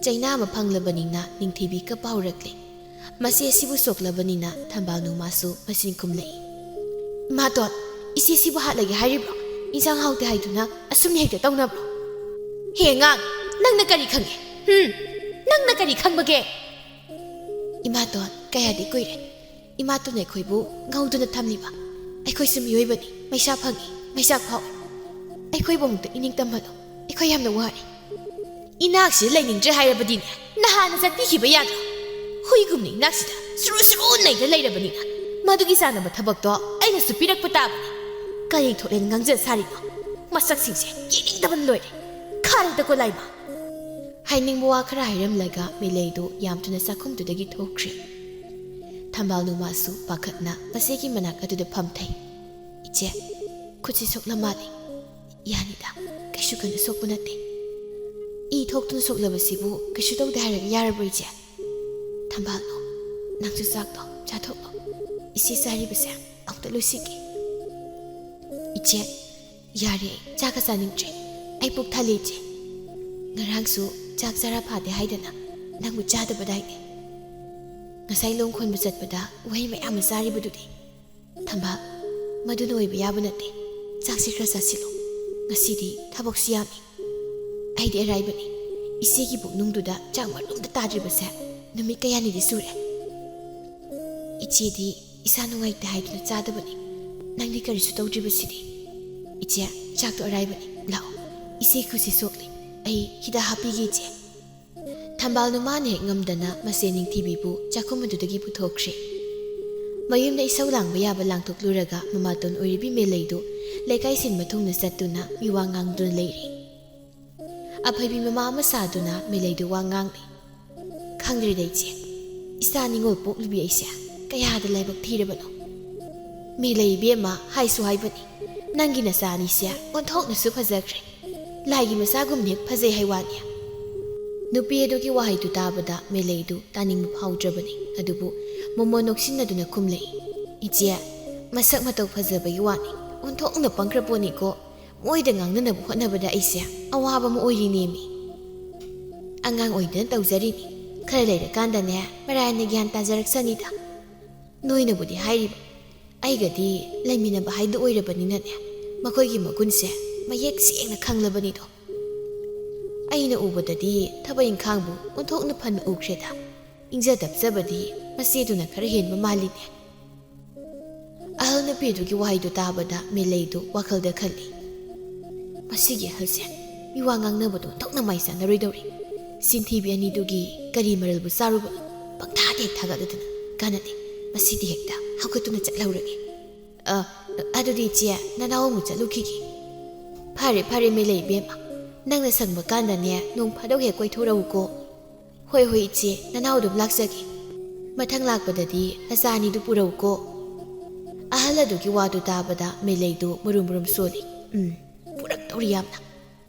ꯆꯩꯅꯥ ꯑꯃ ꯐꯪꯂꯕꯅꯤꯅ ꯅꯤꯡꯊꯤꯕꯤ ꯀꯞꯄ ꯍꯧꯔꯛꯂꯦ꯫ ꯃꯆꯦ ꯑꯁꯤꯕꯨ ꯁꯣꯛꯂꯕꯅꯤꯅ ꯊꯝꯕꯥꯜ ꯅꯨꯃꯥꯁꯨ ꯃꯆꯤꯟ ꯈꯨꯝꯂꯛꯏ꯫ "ꯏꯃꯥꯇꯣꯟ, ꯏꯆꯦ ꯁꯤꯕꯨ ꯍꯥꯠꯂꯒꯦ ꯍꯥꯏꯔꯤꯕ꯭ꯔꯣ? ꯏꯟꯁꯥꯡ ꯍꯥꯎꯇꯦ ꯍꯥꯏꯗꯨꯅ ꯑꯁꯨꯝꯅ ꯍꯦꯛꯇ ꯇꯧꯅꯕ꯭ꯔꯣ? ꯍꯦ ꯑꯉꯥꯡ, ꯅꯪꯅ ꯀꯔꯤ ꯈꯪꯉꯦ? ꯍꯨꯝ? ꯅꯪꯅ ꯀꯔꯤ ꯈꯪꯕꯒꯦ?" "ꯏꯃꯥꯇꯣꯟ, ꯀꯌꯥꯗꯤ ꯀꯨꯏꯔꯦ ꯏꯃꯥꯇꯣꯟ ꯑꯩꯈꯣꯏꯕꯨ ꯉꯧꯗꯨꯅ ꯊꯝꯂꯤꯕ꯫ ꯑꯩꯈꯣꯏꯁꯨ ꯃꯤꯑꯣꯏꯕꯅꯤ, ꯃꯩꯁꯥ ꯐꯪꯉꯤ, ꯃꯩꯆꯥꯛ ꯐꯥꯎꯏ꯫ ꯑꯩꯈꯣꯏꯕꯨ ꯑꯃꯨꯛꯇ ꯏꯅꯤꯡ ꯇꯝꯍꯜꯂꯣ, ꯑꯩꯈꯣꯏ ꯌꯥꯝꯅ ꯋꯥꯔꯦ"꯫ "ꯏꯅꯥꯛꯁꯤꯗ ꯂꯩꯅꯤꯡꯗ꯭ꯔꯦ ꯍꯥꯏꯔꯕꯗꯤꯅꯦ, ꯅꯍꯥꯟꯅ ꯆꯠꯄꯤꯈꯤꯕ ꯌꯥꯗ꯭ꯔꯣ? ꯍꯨꯏꯒꯨꯝꯅ ꯏꯅꯥꯛꯁꯤꯗ ꯁꯨꯔꯨ ꯁꯨꯔꯨ ꯅꯩꯗ ꯂꯩꯔꯕꯅꯤꯅ ꯃꯗꯨꯒꯤ ꯆꯥꯅꯕ ꯊꯕꯛꯇꯣ ꯑꯩꯅꯁꯨ ꯄꯤꯔꯛꯄ ꯇꯥꯕꯅꯤ꯫ ꯀꯔꯤ ꯊꯣꯛꯂꯦꯅ ꯉꯥꯡꯖ ꯁꯥꯔꯤꯅꯣ? ꯃꯁꯛꯁꯤꯡꯁꯦ ꯌꯦꯡꯅꯤꯡꯗꯕꯅ ꯂꯣꯏꯔꯦ꯫ ꯈꯥꯔꯦꯗꯀꯣ ꯂꯥꯏꯃ"꯫ ꯍꯥꯏꯅꯤꯡꯕ ꯋꯥ ꯈꯔ ꯍꯥꯏꯔꯝꯂꯒ ꯃꯦꯂꯩꯗꯨ ꯌꯥꯝ ꯊꯨꯅ ꯆꯥꯛꯈꯨꯝꯗꯨꯗꯒꯤ ꯊꯣꯛꯈ꯭ꯔꯦ꯫ ꯊꯝꯕꯥꯜ ꯅꯨꯃꯥꯁꯨ ꯄꯥꯈꯠꯅ ꯃꯆꯦꯒꯤ ꯃꯅꯥꯛ ꯑꯗꯨꯗ ꯐꯝꯊꯩ꯫ "ꯏꯆꯦ, ꯈꯨꯠꯁꯤ ꯁꯣꯛꯂ ꯃꯥꯜꯂꯦ"꯫ "ꯌꯥꯅꯤꯗ, ꯀꯩꯁꯨ ꯀꯟꯅ ꯁꯣꯛꯄ ꯅꯠꯇꯦ"꯫ ꯏ ꯊꯣꯛꯇꯨꯅ ꯁꯣꯛꯂꯕꯁꯤꯕꯨ ꯀꯩꯁꯨ ꯇꯧꯗꯦ ꯍꯥꯏꯔꯒ ꯌꯥꯔꯕ꯭ꯔꯣ, ꯏꯆꯦ? ꯊꯝꯕꯥꯜꯗꯣ, ꯅꯪꯁꯨ ꯆꯥꯛꯇꯣ ꯆꯥꯊꯣꯛꯂꯣ꯫ ꯏꯆꯦ ꯆꯥꯔꯤꯕꯁꯦ ꯑꯃꯨꯛꯇ ꯂꯣꯏꯁꯤꯒꯦ꯫ ꯏꯆꯦ, ꯌꯥꯔꯦ, ꯑꯩ ꯆꯥꯛꯀ ꯆꯥꯅꯤꯡꯗ꯭ꯔꯦ꯫ ꯑꯩ ꯄꯨꯛ ꯊꯜꯂꯦ, ꯏꯆꯦ꯫ ꯉꯔꯥꯡꯁꯨ ꯆꯥꯛ ꯆꯥꯔꯥ ꯐꯥꯗꯦ ꯍꯥꯏꯗꯅ ꯅꯪꯕꯨ ꯆꯥꯗꯕꯗꯥꯏꯅꯦ꯫ ꯉꯁꯥꯏ ꯂꯣꯡ ꯈꯣꯟꯕ ꯆꯠꯄꯗ ꯎꯍꯩ ꯃꯌꯥꯝ ꯑꯃ ꯆꯥꯔꯤꯕꯗꯨꯗꯤ꯫ ꯊꯝꯕꯥꯜ, ꯃꯗꯨꯅ ꯑꯣꯏꯕ ꯌꯥꯕ ꯅꯠꯇꯦ꯫ ꯆꯥꯛꯁꯤ ꯈꯔ ꯆꯥꯁꯤꯜꯂꯨ꯫ ꯉꯁꯤꯗꯤ ꯊꯕꯛꯁꯨ ꯌꯥꯝꯃꯤ꯫ ꯑꯩꯗꯤ ꯑꯔꯥꯏꯕꯅꯤ꯫ ꯏꯆꯦꯒꯤ ꯄꯨꯛꯅꯨꯡꯗꯨꯗ ꯆꯥꯛ ꯃꯔꯨꯝꯗ ꯇꯥꯗ꯭ꯔꯤꯕꯁꯦ ꯅꯨꯃꯤꯠ ꯀꯌꯥꯅꯤꯗꯤ ꯁꯨꯔꯦ꯫ ꯏꯆꯦꯗꯤ ꯏꯁꯥ ꯅꯨꯡꯉꯥꯏꯇꯦ ꯍꯥꯏꯗꯨꯅ ꯆꯥꯗꯕꯅꯤ꯫ ꯅꯪꯗꯤ ꯀꯔꯤꯁꯨ ꯇꯧꯗ꯭ꯔꯤꯕꯁꯤꯗꯤ꯫ ꯏꯆꯦ, ꯆꯥꯛꯇꯣ ꯑꯔꯥꯏꯕꯅꯤ꯫ ꯂꯥꯛꯑꯣ, ꯏꯆꯦ ꯈꯨꯠꯁꯤ ꯁꯣꯛꯂꯤ꯫ ꯑꯩ ꯍꯤꯗꯥꯛ ꯍꯥꯞꯄꯤꯒꯦ, ꯏꯆꯦ꯫ ꯊꯝꯕꯥꯜ ꯅꯨꯃꯥꯅ ꯍꯦꯛ ꯉꯝꯗꯅ ꯃꯆꯦ ꯅꯤꯡꯊꯤꯕꯤꯕꯨ ꯆꯥꯛꯈꯨꯝ ꯑꯗꯨꯗꯒꯤ ꯄꯨꯊꯣꯛꯈ꯭ꯔꯦ꯫ ꯃꯌꯨꯝꯗ ꯏꯁꯧ ꯂꯥꯡꯕ ꯌꯥꯕ ꯂꯥꯡꯊꯣꯛꯂꯨꯔꯒ ꯃꯃꯥꯇꯣꯟ ꯑꯣꯏꯔꯤꯕꯤ ꯃꯦꯂꯩꯗꯨ ꯂꯩꯀꯥꯏ ꯁꯤꯟꯕ ꯊꯨꯡꯅ ꯆꯠꯇꯨꯅ ꯃꯤꯋꯥ ꯉꯥꯡꯗꯨꯅ ꯂꯩꯔꯤ꯫ ꯑꯐꯩꯕꯤ ꯃꯃꯥ ꯑꯃ ꯁꯥꯗꯨꯅ ꯃꯦꯂꯩꯗꯨ ꯋꯥ ꯉꯥꯡꯂꯤ꯫ ꯈꯪꯗ꯭ꯔꯦꯗ ꯏꯆꯦ, ꯏꯆꯥ ꯅꯤꯉꯣꯜ ꯄꯣꯛꯂꯤꯕꯤ ꯑꯩꯁꯦ ꯀꯌꯥꯗ ꯂꯥꯏꯕꯛ ꯊꯤꯔꯕꯅꯣ꯫ ꯃꯦꯂꯩ ꯏꯕꯦꯝꯃ ꯍꯥꯏꯁꯨ ꯍꯥꯏꯕꯅꯤ, ꯅꯪꯒꯤ ꯅꯆꯥ ꯑꯅꯤꯁꯦ ꯑꯣꯟꯊꯣꯛꯅꯁꯨ ꯐꯖꯈ꯭ꯔꯦ꯫ ꯂꯥꯏꯒꯤ ꯃꯆꯥꯒꯨꯝꯅ ꯍꯦꯛ ꯐꯖꯩ ꯍꯥꯏ ꯋꯥꯅꯤ꯫ ꯅꯨꯄꯤ ꯑꯗꯨꯒꯤ ꯋꯥꯍꯩꯗꯨ ꯇꯥꯕꯗ ꯃꯦꯂꯩꯗꯨ ꯇꯥꯅꯤꯡꯕ ꯐꯥꯎꯗ꯭ꯔꯕꯅꯤ꯫ ꯑꯗꯨꯕꯨ ꯃꯣꯃꯣꯟ ꯅꯣꯛꯁꯤꯟꯅꯗꯨꯅ ꯈꯨꯝꯂꯛꯏ, "ꯏꯆꯦ, ꯃꯁꯛ ꯃꯇꯧ ꯐꯖꯕꯒꯤ ꯋꯥꯅꯤ, ꯑꯣꯟꯊꯣꯛꯅ ꯄꯪꯈ꯭ꯔ ꯄꯣꯠꯅꯤꯀꯣ꯫ ꯃꯣꯏꯗ ꯉꯥꯡꯅꯅꯕ ꯍꯣꯠꯅꯕꯗ ꯑꯩꯁꯦ ꯑꯋꯥꯕ ꯑꯃ ꯑꯣꯏꯔꯤꯅꯦꯃꯤ꯫ ꯑꯉꯥꯡ ꯑꯣꯏꯗꯅ ꯇꯧꯖꯔꯤꯅꯤ꯫ ꯈꯔ ꯂꯩꯔꯀꯥꯟꯗꯅꯦ ꯃꯔꯥꯏꯅ ꯒ꯭ꯌꯥꯟ ꯇꯥꯖꯔꯛꯁꯅꯤꯗ꯫ ꯅꯣꯏꯅꯕꯨꯗꯤ ꯍꯥꯏꯔꯤꯕ, ꯑꯩꯒꯗꯤ ꯂꯩꯃꯤꯟꯅꯕ ꯍꯥꯏꯗꯨ ꯑꯣꯏꯔꯕꯅꯤꯅꯅꯦ, ꯃꯈꯣꯏꯒꯤ ꯃꯒꯨꯟꯁꯦ ꯃꯌꯦꯛ ꯁꯦꯡꯅ ꯈꯪꯂꯕꯅꯤꯗꯣ꯫ ꯑꯩꯅ ꯎꯕꯗꯗꯤ ꯊꯕꯛ ꯏꯪꯈꯥꯡꯕꯨ ꯑꯣꯟꯊꯣꯛꯅ ꯐꯅ ꯎꯈ꯭ꯔꯦꯗ꯫ ꯏꯪꯖ ꯇꯞꯆꯕꯗꯤ ꯃꯆꯦꯗꯨꯅ ꯈꯔ ꯍꯦꯟꯕ ꯃꯥꯜꯂꯤꯅꯦ꯫" ꯑꯍꯜ ꯅꯨꯄꯤꯗꯨꯒꯤ ꯋꯥꯍꯩꯗꯨ ꯇꯥꯕꯗ ꯃꯦꯂꯩꯗꯨ ꯋꯥꯈꯜꯗ ꯈꯜꯂꯤ, "ꯃꯁꯤꯒꯤ ꯑꯍꯜꯁꯦ ꯃꯤꯋꯥ ꯉꯥꯡꯅꯕꯗꯣ ꯑꯣꯟꯊꯣꯛꯅ ꯃꯥꯏ ꯆꯥꯟꯅꯔꯣꯏꯗꯧꯔꯤ꯫ ꯁꯤꯟꯊꯤꯕꯤ ꯑꯅꯤꯗꯨꯒꯤ ꯀꯔꯤ ꯃꯔꯜꯕꯨ ꯆꯥꯔꯨꯕꯅꯣ? ꯄꯪꯊꯥꯗ ꯍꯦꯛ ꯊꯥꯒꯠꯂꯗꯅ ꯀꯥꯟꯅꯗꯦ꯫ ꯃꯁꯤꯗꯤ ꯍꯦꯛꯇ ꯍꯧꯒꯠꯇꯨꯅ ꯆꯠꯍꯧꯔꯒꯦ꯫ ꯑ, ꯑꯗꯨꯗꯤ ꯏꯆꯦ, ꯅꯅꯥꯎ ꯑꯃꯨꯛ ꯆꯠꯂꯨꯈꯤꯒꯦ꯫" "ꯐꯔꯦ, ꯐꯔꯦ, ꯃꯦꯂꯩ ꯏꯕꯦꯝꯃ꯫ ꯅꯪꯅ ꯁꯪꯕ ꯀꯥꯟꯗꯅꯦ ꯅꯣꯡ ꯐꯥꯗꯣꯛ ꯍꯦꯛ ꯀꯣꯏꯊꯣꯔꯛꯎꯀꯣ꯫" "ꯍꯣꯏ, ꯍꯣꯏ, ꯏꯆꯦ, ꯅꯅꯥꯎ ꯑꯗꯨꯝ ꯂꯥꯛꯆꯒꯦ꯫ ꯃꯊꯪ ꯂꯥꯛꯄꯗꯗꯤ ꯅꯆꯥ ꯑꯅꯤꯗꯨ ꯄꯨꯔꯛꯎꯀꯣ꯫" ꯑꯍꯜ ꯑꯗꯨꯒꯤ ꯋꯥꯗꯨ ꯇꯥꯕꯗ ꯃꯦꯂꯩꯗꯨ ꯃꯨꯔꯨꯝ ꯃꯨꯔꯨꯝ ꯁꯣꯜꯂꯤ꯫ "ꯎꯝ, ꯄꯨꯔꯛꯇꯧꯔꯤ ꯌꯥꯝꯅ꯫"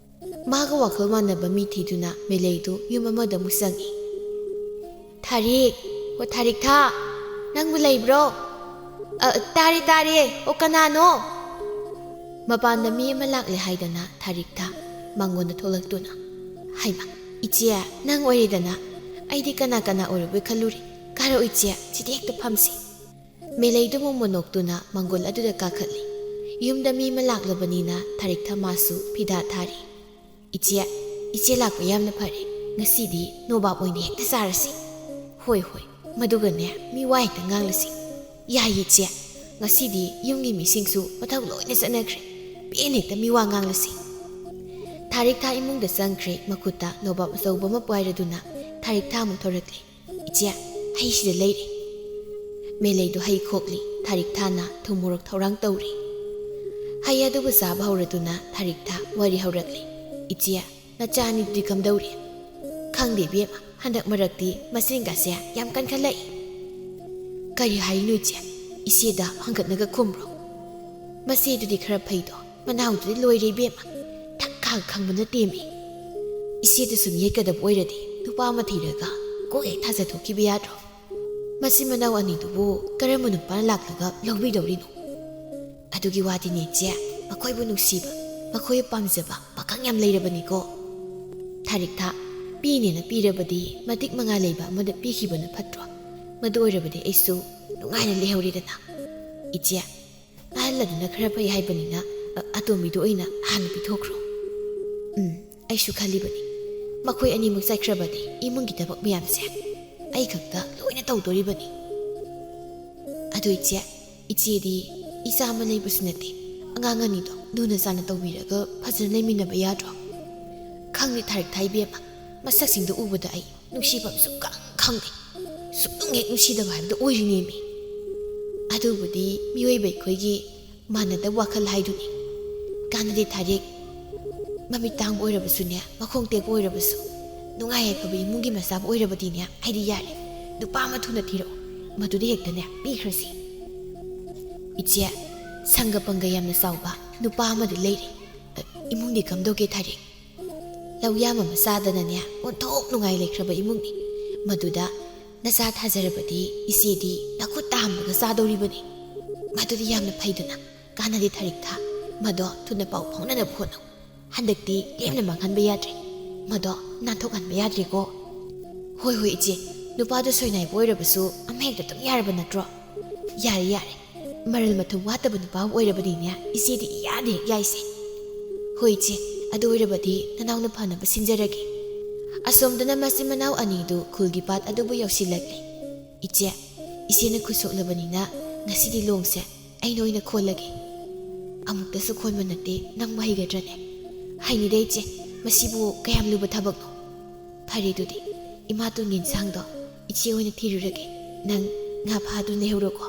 ꯃꯥꯒ ꯋꯥꯈꯜ ꯃꯥꯟꯅꯕ ꯃꯤ ꯊꯤꯗꯨꯅ ꯃꯦꯂꯩꯗꯨ ꯌꯨꯝ ꯑꯃꯗ ꯑꯃꯨꯛ ꯆꯪꯏ꯫ "ꯊꯥꯔꯤꯛ, ꯑꯣ ꯊꯥꯔꯤꯛꯊꯥ, ꯅꯪꯕꯨ ꯂꯩꯕ꯭ꯔꯣ? ꯑ, ꯇꯥꯔꯦ ꯇꯥꯔꯦ, ꯑꯣ ꯀꯅꯥꯅꯣ?" ꯃꯄꯥꯟꯗ ꯃꯤ ꯑꯃ ꯂꯥꯛꯂꯦ ꯍꯥꯏꯗꯅ ꯊꯥꯔꯤꯛꯊꯥ ꯃꯉꯣꯟꯗ ꯊꯣꯛꯂꯛꯇꯨꯅ, "ꯍꯩꯃ, ꯏꯆꯦ ꯅꯪ ꯑꯣꯏꯔꯦꯗꯅ꯫ ꯑꯩꯗꯤ ꯀꯅꯥ ꯀꯅꯥ ꯑꯣꯏꯔꯕꯣꯏ ꯈꯜꯂꯨꯔꯦ꯫ ꯀꯥꯔꯛꯑꯣ ꯏꯆꯦ, ꯁꯤꯗ ꯍꯦꯛꯇ ꯐꯝꯁꯤ꯫" ꯃꯦꯂꯩꯗꯨ ꯃꯣꯃꯣꯟ ꯅꯣꯛꯇꯨꯅ ꯃꯪꯒꯣꯜ ꯑꯗꯨꯗ ꯀꯥꯈꯠꯂꯤ꯫ ꯌꯨꯝꯗ ꯃꯤ ꯑꯃ ꯂꯥꯛꯂꯕꯅꯤꯅ ꯊꯥꯔꯤꯛꯊꯥ ꯃꯥꯁꯨ ꯐꯤꯗꯥ ꯊꯥꯔꯤ꯫ "ꯏꯆꯦ, ꯏꯆꯦ ꯂꯥꯛꯄ ꯌꯥꯝꯅ ꯐꯔꯦ꯫ ꯉꯁꯤꯗꯤ ꯅꯣꯕꯥꯞ ꯑꯣꯏꯅ ꯍꯦꯛꯇ ꯆꯥꯔꯁꯤ꯫" "ꯍꯣꯏ ꯍꯣꯏ, ꯃꯗꯨꯒꯅꯦ ꯃꯤ ꯋꯥ ꯍꯦꯛꯇ ꯉꯥꯡꯂꯁꯤ꯫" "ꯌꯥꯏꯌꯦ ꯏꯆꯦ, ꯉꯁꯤꯗꯤ ꯌꯨꯝꯒꯤ ꯃꯤꯁꯤꯡꯁꯨ ꯃꯊꯧ ꯂꯣꯏꯅ ꯆꯠꯅꯈ꯭ꯔꯦ꯫ ꯄꯦꯟꯅ ꯍꯦꯛꯇ ꯃꯤ ꯋꯥ ꯉꯥꯡꯂꯁꯤ꯫" ꯊꯥꯔꯤꯛꯊꯥ ꯏꯃꯨꯡꯗ ꯆꯪꯈ꯭ꯔꯦ꯫ ꯃꯈꯨꯠꯇ ꯅꯣꯕꯥꯞ ꯑꯆꯧꯕ ꯑꯃ ꯄꯥꯏꯔꯗꯨꯅ ꯊꯥꯔꯤꯛꯊꯥ ꯑꯃꯨꯛ ꯊꯧꯔꯛꯂꯦ꯫ "ꯏꯆꯦ, ꯍꯩꯁꯤꯗ ꯂꯩꯔꯦ꯫" ꯃꯦꯂꯩꯗꯨ ꯍꯩ ꯈꯣꯛꯂꯤ꯫ ꯊꯥꯔꯤꯛꯊꯥꯅ ꯊꯨꯝ ꯃꯣꯔꯣꯛ ꯊꯧꯔꯥꯡ ꯇꯧꯔꯤ꯫ ꯍꯩ ꯑꯗꯨꯕꯨ ꯆꯥꯕ ꯍꯧꯔꯗꯨꯅ ꯊꯥꯔꯤꯛꯊꯥ ꯋꯥꯔꯤ ꯍꯧꯔꯛꯂꯤ꯫ "ꯏꯆꯦ, ꯅꯆꯥ ꯑꯅꯤꯗꯨꯗꯤ ꯀꯝꯗꯧꯔꯤ?" "ꯈꯪꯗꯦ ꯏꯕꯦꯝꯃ, ꯍꯟꯗꯛ ꯃꯔꯛꯇꯤ ꯃꯆꯤꯟꯒꯁꯦ ꯌꯥꯝ ꯀꯟꯈꯠꯂꯛꯏ꯫" "ꯀꯔꯤ ꯍꯥꯏꯔꯤꯅꯣ ꯏꯆꯦ? ꯏꯆꯦꯗ ꯍꯪꯒꯠꯅꯒ ꯈꯨꯝꯕ꯭ꯔꯣ?" "ꯃꯆꯦꯗꯨꯗꯤ ꯈꯔ ꯐꯩꯗꯣ, ꯃꯅꯥꯎꯗꯨꯗꯤ ꯂꯣꯏꯔꯦ ꯏꯕꯦꯝꯃ꯫ ꯊꯛ ꯈꯥ ꯈꯪꯕ ꯅꯠꯇꯦꯃꯤ꯫ ꯏꯆꯦꯗꯨꯁꯨ ꯌꯦꯠꯀꯗꯕ ꯑꯣꯏꯔꯗꯤ ꯅꯨꯄꯥ ꯑꯃ ꯊꯤꯔꯒ ꯀꯣꯛ ꯍꯦꯛ ꯊꯥꯖꯊꯣꯛꯈꯤꯕ ꯌꯥꯗ꯭ꯔꯣ? ꯃꯆꯤꯟ ꯃꯅꯥꯎ ꯑꯅꯤꯗꯨꯕꯨ ꯀꯔꯝꯕ ꯅꯨꯄꯥꯅ ꯂꯥꯛꯂꯒ ꯂꯧꯕꯤꯗꯧꯔꯤꯅꯣ?" "ꯑꯗꯨꯒꯤ ꯋꯥꯗꯤꯅꯦ ꯏꯆꯦ, ꯃꯈꯣꯏꯕꯨ ꯅꯨꯡꯁꯤꯕ, ꯃꯈꯣꯏꯕꯨ ꯄꯥꯝꯖꯕ ꯄꯥꯈꯪ ꯌꯥꯝ ꯂꯩꯔꯕꯅꯤꯀꯣ꯫ ꯊꯥꯔꯤꯛꯊꯥ, ꯄꯤꯅꯦꯅ ꯄꯤꯔꯕꯗꯤ ꯃꯇꯤꯛ ꯃꯉꯥ ꯂꯩꯕ ꯑꯃꯗ ꯄꯤꯈꯤꯕꯅ ꯐꯠꯇ꯭ꯔꯣ? ꯃꯗꯨ ꯑꯣꯏꯔꯕꯗꯤ ꯑꯩꯁꯨ ꯅꯨꯡꯉꯥꯏꯅ ꯂꯩꯍꯧꯔꯦꯗꯅ꯫ ꯏꯆꯦ, ꯑꯍꯜ ꯑꯗꯨꯅ ꯈꯔ ꯐꯩ ꯍꯥꯏꯕꯅꯤꯅ, ꯑ, ꯑꯇꯣꯝꯕꯤꯗꯨ ꯑꯣꯏꯅ ꯍꯥꯟꯅ ꯄꯤꯊꯣꯛꯈ꯭ꯔꯣ꯫" "ꯎꯝ, ꯑꯩꯁꯨ ꯈꯜꯂꯤꯕꯅꯤ꯫ ꯃꯈꯣꯏ ꯑꯅꯤꯃꯛ ꯆꯠꯈ꯭ꯔꯕꯗꯤ ꯏꯃꯨꯡꯒꯤ ꯊꯕꯛ ꯃꯌꯥꯝꯁꯦ ꯑꯩ ꯈꯛꯇ ꯂꯣꯏꯅ ꯇꯧꯗꯣꯔꯤꯕꯅꯤ꯫" "ꯑꯗꯨ ꯏꯆꯦ, ꯏꯆꯦꯗꯤ ꯏꯆꯥ ꯑꯃ ꯂꯩꯕꯁꯨ ꯅꯠꯇꯦ꯫ ꯑꯉꯥꯡ ꯑꯅꯤꯗꯣ ꯂꯨꯅ ꯆꯥꯟꯅ ꯇꯧꯕꯤꯔꯒ ꯐꯖꯅ ꯂꯩꯃꯤꯟꯅꯕ ꯌꯥꯗ꯭ꯔꯣ? ꯈꯪꯗꯦ ꯊꯥꯔꯤꯛꯊꯥ ꯏꯕꯦꯝꯃ, ꯃꯁꯛꯁꯤꯡꯗꯨ ꯎꯕꯗ ꯑꯩ ꯅꯨꯡꯁꯤꯐꯝ ꯁꯨꯛꯈꯪ ꯈꯪꯗꯦ꯫ ꯁꯨꯛꯅꯨꯡ ꯍꯦꯛ ꯅꯨꯡꯁꯤꯗꯕ ꯍꯥꯏꯕꯗꯨ ꯑꯣꯏꯔꯤꯅꯦꯃꯤ꯫ ꯑꯗꯨꯕꯨꯗꯤ ꯃꯤꯑꯣꯏꯕ ꯑꯩꯈꯣꯏꯒꯤ ꯃꯥꯟꯅꯗꯕ ꯋꯥꯈꯜ ꯍꯥꯏꯗꯨꯅꯤ꯫ ꯀꯥꯟꯅꯗꯦ ꯊꯥꯔꯤꯛ꯫ ꯃꯃꯤꯠ ꯇꯥꯡꯕ ꯑꯣꯏꯔꯕꯁꯨꯅꯦ, ꯃꯈꯣꯡ ꯇꯦꯛꯄ ꯑꯣꯏꯔꯕꯁꯨ, ꯅꯨꯡꯉꯥꯏ ꯌꯥꯏꯐꯕ ꯏꯃꯨꯡꯒꯤ ꯃꯆꯥꯕꯨ ꯑꯣꯏꯔꯕꯗꯤꯅꯦ, ꯑꯩꯗꯤ ꯌꯥꯔꯦ꯫ ꯅꯨꯄꯥ ꯑꯃ ꯊꯨꯅ ꯊꯤꯔꯛꯑꯣ꯫ ꯃꯗꯨꯗ ꯍꯦꯛꯇꯅꯦ ꯄꯤꯈ꯭ꯔꯁꯤ꯫" "ꯏꯆꯦ, ꯁꯪꯒ ꯄꯪꯒ ꯌꯥꯝꯅ ꯆꯥꯎꯕ ꯅꯨꯄꯥ ꯑꯃꯗꯤ ꯂꯩꯔꯦ꯫ ꯑ, ꯏꯃꯨꯡꯗꯤ ꯀꯝꯗꯧꯒꯦ ꯊꯥꯔꯤꯛ?" ꯂꯧ ꯌꯥꯝ ꯑꯃ ꯆꯥꯗꯅꯅꯦ ꯑꯣꯟꯊꯣꯛ ꯅꯨꯡꯉꯥꯏ ꯂꯩꯈ꯭ꯔꯕ ꯏꯃꯨꯡꯅꯤ꯫ ꯃꯗꯨꯗ ꯅꯆꯥ ꯊꯥꯖꯔꯕꯗꯤ ꯏꯆꯦꯗꯤ ꯅꯈꯨꯠ ꯇꯥ ꯍꯥꯝꯂꯒ ꯆꯥꯗꯧꯔꯤꯕꯅꯤ꯫ ꯃꯗꯨꯗꯤ ꯌꯥꯝꯅ ꯐꯩꯗꯅ꯫ ꯀꯥꯟꯅꯗꯦ ꯊꯔꯤꯛ ꯊꯥ꯫ ꯃꯗꯣ ꯊꯨꯅ ꯄꯥꯎ ꯐꯥꯎꯅꯅꯕ ꯍꯣꯠꯅꯧ꯫ ꯍꯟꯗꯛꯇꯤ ꯂꯦꯝꯅ ꯃꯥꯡꯍꯟꯕ ꯌꯥꯗ꯭ꯔꯦ꯫ ꯃꯗꯣ ꯅꯥꯟꯊꯣꯛꯍꯟꯕ ꯌꯥꯗ꯭ꯔꯦꯀꯣ꯫ ꯍꯣꯏ ꯍꯣꯏ ꯏꯆꯦ, ꯅꯨꯄꯥꯗꯣ ꯁꯣꯏꯅꯥꯏꯕ ꯑꯣꯏꯔꯕꯁꯨ ꯑꯃ ꯍꯦꯛꯇ ꯑꯗꯨꯝ ꯌꯥꯔꯕ ꯅꯠꯇ꯭ꯔꯣ? ꯌꯥꯔꯦ ꯌꯥꯔꯦ, ꯃꯔꯜ ꯃꯊꯨꯝ ꯋꯥꯠꯇꯕ ꯅꯨꯄꯥ ꯑꯃ ꯑꯣꯏꯔꯕꯅꯤꯅꯦ ꯏꯆꯦꯗꯤ ꯏꯌꯥꯗ ꯍꯦꯛ ꯌꯥꯏꯁꯦ꯫ ꯍꯣꯏ ꯏꯆꯦ, ꯑꯗꯨ ꯑꯣꯏꯔꯕꯗꯤ ꯅꯅꯥꯎꯅ ꯐꯅꯕ ꯁꯤꯟꯖꯔꯒꯦ꯫ ꯑꯁꯣꯝꯗꯅ ꯃꯆꯤꯟ ꯃꯅꯥꯎ ꯑꯅꯤꯗꯨ ꯈꯨꯜꯒꯤ ꯄꯥꯠ ꯑꯗꯨꯕꯨ ꯌꯧꯁꯤꯜꯂꯛꯂꯦ꯫ ꯏꯆꯦ, ꯏꯆꯦꯅ ꯈꯨꯠ ꯁꯣꯛꯂꯕꯅꯤꯅ ꯉꯁꯤꯗꯤ ꯂꯣꯡꯁꯦ ꯑꯩꯅ ꯑꯣꯏꯅ ꯈꯣꯜꯂꯒꯦ꯫ ꯑꯃꯨꯛꯇꯁꯨ ꯈꯣꯟꯕ ꯅꯠꯇꯦ, ꯅꯪꯕꯨ ꯍꯩꯒꯗ꯭ꯔꯅꯦ? ꯍꯩꯅꯤꯗ ꯏꯆꯦ, ꯃꯁꯤꯕꯨ ꯀꯌꯥꯝ ꯂꯨꯕ ꯊꯕꯛꯅꯣ? ꯐꯔꯦ ꯑꯗꯨꯗꯤ, ꯏꯃꯥ ꯇꯨꯡꯒꯤ ꯏꯟꯁꯥꯡꯗꯣ ꯏꯆꯦ ꯑꯣꯏꯅ ꯊꯤꯔꯨꯔꯒꯦ꯫ ꯅꯪ ꯉꯥ ꯐꯥꯗꯨꯅ ꯂꯩꯍꯧꯔꯣꯀꯣ꯫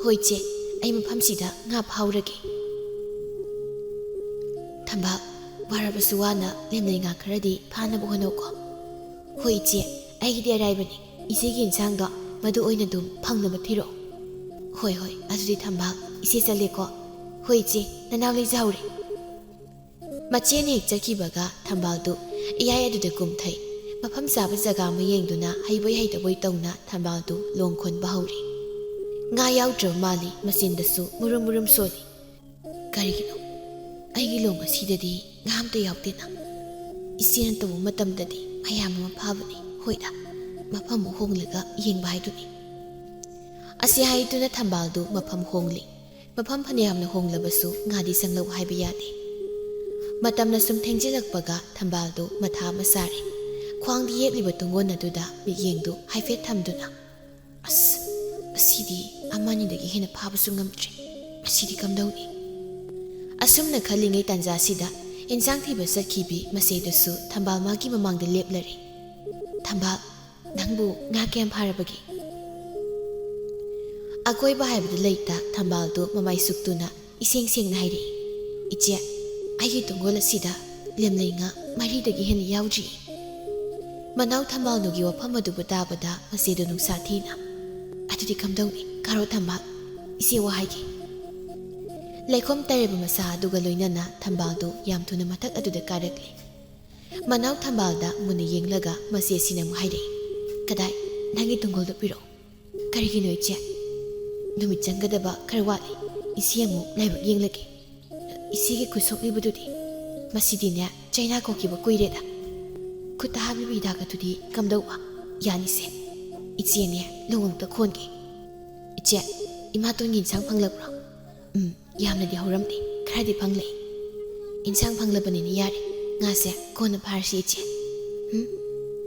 ꯍꯣꯏ ꯏꯆꯦ, ꯑꯩ ꯃꯐꯝꯁꯤꯗ ꯉꯥ ꯐꯥꯍꯧꯔꯒꯦ꯫ ꯊꯝꯕꯥꯜ, ꯋꯥꯔꯕꯁꯨ ꯋꯥꯅ ꯂꯦꯝꯂꯩ ꯉꯥ ꯈꯔꯗꯤ ꯐꯥꯅꯕ ꯍꯣꯠꯅꯧꯀꯣ꯫ ꯍꯣꯏ ꯏꯆꯦ, ꯑꯩꯒꯤꯗꯤ ꯑꯔꯥꯏꯕꯅꯤ꯫ ꯏꯆꯦꯒꯤ ꯏꯟꯁꯥꯡꯗꯣ ꯃꯗꯨ ꯑꯣꯏꯅ ꯑꯗꯨꯝ ꯐꯪꯅꯕ ꯊꯤꯔꯛꯑꯣ꯫ ꯍꯣꯏ ꯍꯣꯏ, ꯑꯗꯨꯗꯤ ꯊꯝꯕꯥꯜ, ꯏꯆꯦ ꯆꯠꯂꯦꯀꯣ꯫ ꯍꯣꯏ ꯏꯆꯦ, ꯅꯅꯥꯎ ꯂꯩꯖꯍꯧꯔꯦ꯫ ꯃꯆꯦꯅ ꯍꯦꯛ ꯆꯠꯈꯤꯕꯒ ꯊꯝꯕꯥꯜꯗꯨ ꯏꯌꯥꯏ ꯑꯗꯨꯗ ꯀꯨꯝꯊꯩ꯫ ꯃꯐꯝ ꯆꯥꯕ ꯖꯒꯥ ꯑꯃ ꯌꯦꯡꯗꯨꯅ ꯍꯩꯕꯣꯏ ꯍꯩꯇꯕꯣꯏ ꯇꯧꯅ ꯊꯝꯕꯥꯜꯗꯨ ꯂꯣꯡ ꯈꯣꯟꯕ ꯍꯧꯔꯦ꯫ ꯉꯥ ꯌꯥꯎꯗ꯭ꯔꯕ ꯃꯥꯜꯂꯤ, ꯃꯆꯤꯟꯗꯁꯨ ꯃꯨꯔꯨꯝ ꯃꯨꯔꯨꯝ ꯁꯣꯜꯂꯤ꯫ ꯀꯔꯤꯒꯤꯅꯣ? ꯑꯩꯒꯤ ꯂꯣꯡ ꯑꯁꯤꯗꯗꯤ ꯉꯥ ꯑꯝꯇ ꯌꯥꯎꯗꯦꯅ꯫ ꯏꯆꯦꯅ ꯇꯧꯕ ꯃꯇꯝꯗꯗꯤ ꯃꯌꯥꯝ ꯑꯃ ꯐꯥꯕꯅꯤ꯫ ꯍꯣꯏꯗ, ꯃꯐꯝ ꯑꯃ ꯍꯣꯡꯂꯒ ꯌꯦꯡꯕ ꯍꯥꯏꯗꯨꯅꯤ꯫ ꯑꯁꯤ ꯍꯥꯏꯗꯨꯅ ꯊꯝꯕꯥꯜꯗꯨ ꯃꯐꯝ ꯍꯣꯡꯂꯤ꯫ ꯃꯐꯝ ꯐꯅꯌꯥꯝꯅ ꯍꯣꯡꯂꯕꯁꯨ ꯉꯥꯗꯤ ꯆꯪꯂꯧ ꯍꯥꯏꯕ ꯌꯥꯗꯦ꯫ ꯃꯇꯝꯅ ꯁꯨꯝ ꯊꯦꯡꯖꯤꯜꯂꯛꯄꯒ ꯊꯝꯕꯥꯜꯗꯨ ꯃꯊꯥ ꯑꯃ ꯁꯥꯔꯦ꯫ ꯈ꯭ꯋꯥꯡꯗ ꯌꯦꯞꯂꯤꯕ ꯇꯨꯡꯒꯣꯟ ꯑꯗꯨꯗ ꯃꯤꯠꯌꯦꯡꯗꯨ ꯍꯥꯏꯐꯦꯠ ꯊꯝꯗꯨꯅ, "ꯑꯁ, ꯑꯁꯤꯗꯤ ꯑꯃꯅꯤꯗꯒꯤ ꯍꯦꯟꯅ ꯐꯥꯕꯁꯨ ꯉꯝꯗ꯭ꯔꯦ꯫ ꯑꯁꯤꯗꯤ ꯀꯝꯗꯧꯅꯤ?" ꯑꯁꯨꯝꯅ ꯈꯜꯂꯤꯉꯩ ꯇꯥꯟꯖꯥꯁꯤꯗ ꯏꯟꯁꯥꯡ ꯊꯤꯕ ꯆꯠꯈꯤꯕꯤ ꯃꯆꯦꯗꯨꯁꯨ ꯊꯝꯕꯥꯜ ꯃꯥꯒꯤ ꯃꯃꯥꯡꯗ ꯂꯦꯞꯂꯔꯦ꯫ "ꯊꯝꯕꯥꯜ, ꯅꯪꯕꯨ ꯉꯥ ꯀꯌꯥꯝ ꯐꯥꯔꯕꯒꯦ?" ꯑꯀꯣꯏꯕ ꯍꯥꯏꯕꯗꯨ ꯂꯩꯇ ꯊꯝꯕꯥꯜꯗꯨ ꯃꯃꯥꯏ ꯁꯨꯛꯇꯨꯅ ꯏꯁꯦꯡ ꯁꯦꯡꯅ ꯍꯥꯏꯔꯛꯏ, "ꯏꯆꯦ, ꯑꯩꯒꯤ ꯇꯨꯡꯒꯣꯜ ꯑꯁꯤꯗ ꯂꯦꯝꯂꯩ ꯉꯥ ꯃꯔꯤꯗꯒꯤ ꯍꯦꯟꯅ ꯌꯥꯎꯗ꯭ꯔꯤ꯫" ꯃꯅꯥꯎ ꯊꯝꯕꯥꯜꯗꯨꯒꯤ ꯋꯥꯐꯝ ꯑꯗꯨꯕꯨ ꯇꯥꯕꯗ ꯃꯆꯦꯗꯨ ꯅꯨꯡꯁꯥ ꯊꯤꯅ, "ꯑꯗꯨꯗꯤ ꯀꯝꯗꯧꯅꯤ? ꯀꯥꯔꯣ ꯊꯝꯕꯥꯜ, ꯏꯆꯦ ꯋꯥ ꯍꯥꯏꯒꯦ꯫" ꯂꯩꯈꯣꯝ ꯇꯩꯔꯕ ꯃꯁꯥ ꯑꯗꯨꯒ ꯂꯣꯏꯅꯅ ꯊꯝꯕꯥꯜꯗꯨ ꯌꯥꯝ ꯊꯨꯅ ꯃꯊꯛ ꯑꯗꯨꯗ ꯀꯥꯔꯛꯂꯦ꯫ ꯃꯅꯥꯎ ꯊꯝꯕꯥꯜꯗ ꯃꯨꯟꯅ ꯌꯦꯡꯂꯒ ꯃꯆꯦꯁꯤꯅ ꯑꯃꯨꯛ ꯍꯥꯏꯔꯛꯏ, "ꯀꯗꯥꯏ, ꯅꯪꯒꯤ ꯇꯨꯡꯒꯣꯜꯗꯨ ꯄꯤꯔꯛꯑꯣ"꯫ "ꯀꯔꯤꯒꯤꯅꯣ ꯏꯆꯦ?" "ꯅꯨꯃꯤꯠ ꯆꯪꯒꯗꯕ ꯈꯔ ꯋꯥꯠꯂꯤ, ꯏꯆꯦ ꯑꯃꯨꯛ ꯂꯥꯏꯕꯛ ꯌꯦꯡꯂꯒꯦ꯫ ꯏꯆꯦꯒꯤ ꯈꯨꯠ ꯁꯣꯛꯂꯤꯕꯗꯨꯗꯤ, ꯃꯁꯤꯗꯤꯅꯦ ꯆꯩꯅꯥ ꯀꯣꯛꯈꯤꯕ ꯀꯨꯏꯔꯦꯗ꯫ ꯈꯨꯠꯇ ꯍꯥꯞꯂꯤꯕ ꯍꯤꯗꯥꯛ ꯑꯗꯨꯗꯤ ꯀꯝꯗꯧꯕ? ꯌꯥꯅꯤꯁꯦ, ꯏꯆꯦꯅꯦ ꯂꯣꯡ ꯑꯃꯨꯛꯇ ꯈꯣꯟꯒꯦ꯫ ꯏꯆꯦ, ꯏꯃꯥꯇꯣꯟꯒꯤ ꯏꯟꯁꯥꯡ ꯐꯪꯂꯛꯄ꯭ꯔꯣ?" "ꯎꯝ, ꯌꯥꯝꯅꯗꯤ ꯍꯧꯔꯝꯗꯦ, ꯈꯔꯗꯤ ꯐꯪꯂꯛꯏ꯫ ꯏꯟꯁꯥꯡ ꯐꯪꯂꯕꯅꯤꯅ ꯌꯥꯔꯦ, ꯉꯥꯁꯦ ꯀꯣꯟꯅ ꯐꯥꯔꯁꯤ ꯏꯆꯦ꯫ ꯎꯝ,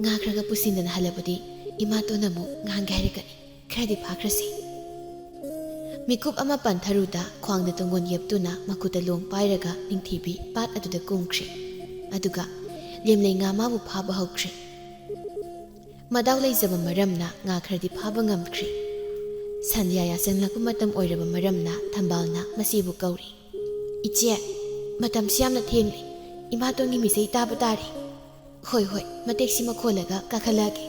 ꯉꯥ ꯈꯔꯒ ꯄꯨꯁꯤꯟꯗꯅ ꯍꯜꯂꯕꯗꯤ ꯏꯃꯥꯇꯣꯟꯅ ꯑꯃꯨꯛ ꯉꯥꯡꯒꯦ ꯍꯥꯏꯔꯛꯀꯅꯤ꯫ ꯈꯔꯗꯤ ꯐꯥꯈ꯭ꯔꯁꯤ"꯫ ꯃꯤꯀꯨꯞ ꯑꯃ ꯄꯟꯊꯔꯨꯗ ꯈ꯭ꯋꯥꯡꯗ ꯇꯨꯡꯒꯣꯟ ꯌꯦꯞꯇꯨꯅ ꯃꯈꯨꯠꯇ ꯂꯣꯡ ꯄꯥꯏꯔꯒ ꯅꯤꯡꯊꯤꯕꯤ ꯄꯥꯠ ꯑꯗꯨꯗ ꯀꯨꯝꯈ꯭ꯔꯦ꯫ ꯑꯗꯨꯒ ꯂꯦꯝꯂꯩ ꯉꯥ ꯃꯥꯕꯨ ꯐꯥꯕ ꯍꯧꯈ꯭ꯔꯦ꯫ ꯃꯗꯥꯎ ꯂꯩꯖꯕ ꯃꯔꯝꯅ ꯉꯥ ꯈꯔꯗꯤ ꯐꯥꯕ ꯉꯝꯈ꯭ꯔꯦ꯫ ꯁꯟꯙ꯭ꯌꯥ ꯌꯥꯆꯪꯂꯛꯄ ꯃꯇꯝ ꯑꯣꯏꯔꯕ ꯃꯔꯝꯅ ꯊꯝꯕꯥꯜꯅ ꯃꯆꯦꯕꯨ ꯀꯧꯔꯤ꯫ "ꯏꯆꯦ, ꯃꯇꯝꯁꯤ ꯌꯥꯝꯅ ꯊꯦꯡꯂꯦ꯫ ꯏꯃꯥꯇꯣꯟꯒꯤ ꯃꯤꯁꯩ ꯇꯥꯕ ꯇꯥꯔꯦ꯫ ꯍꯣꯏ, ꯍꯣꯏ, ꯃꯇꯦꯛꯁꯤꯃ ꯈꯣꯜꯂꯒ ꯀꯥꯈꯠꯂꯛꯑꯒꯦ"꯫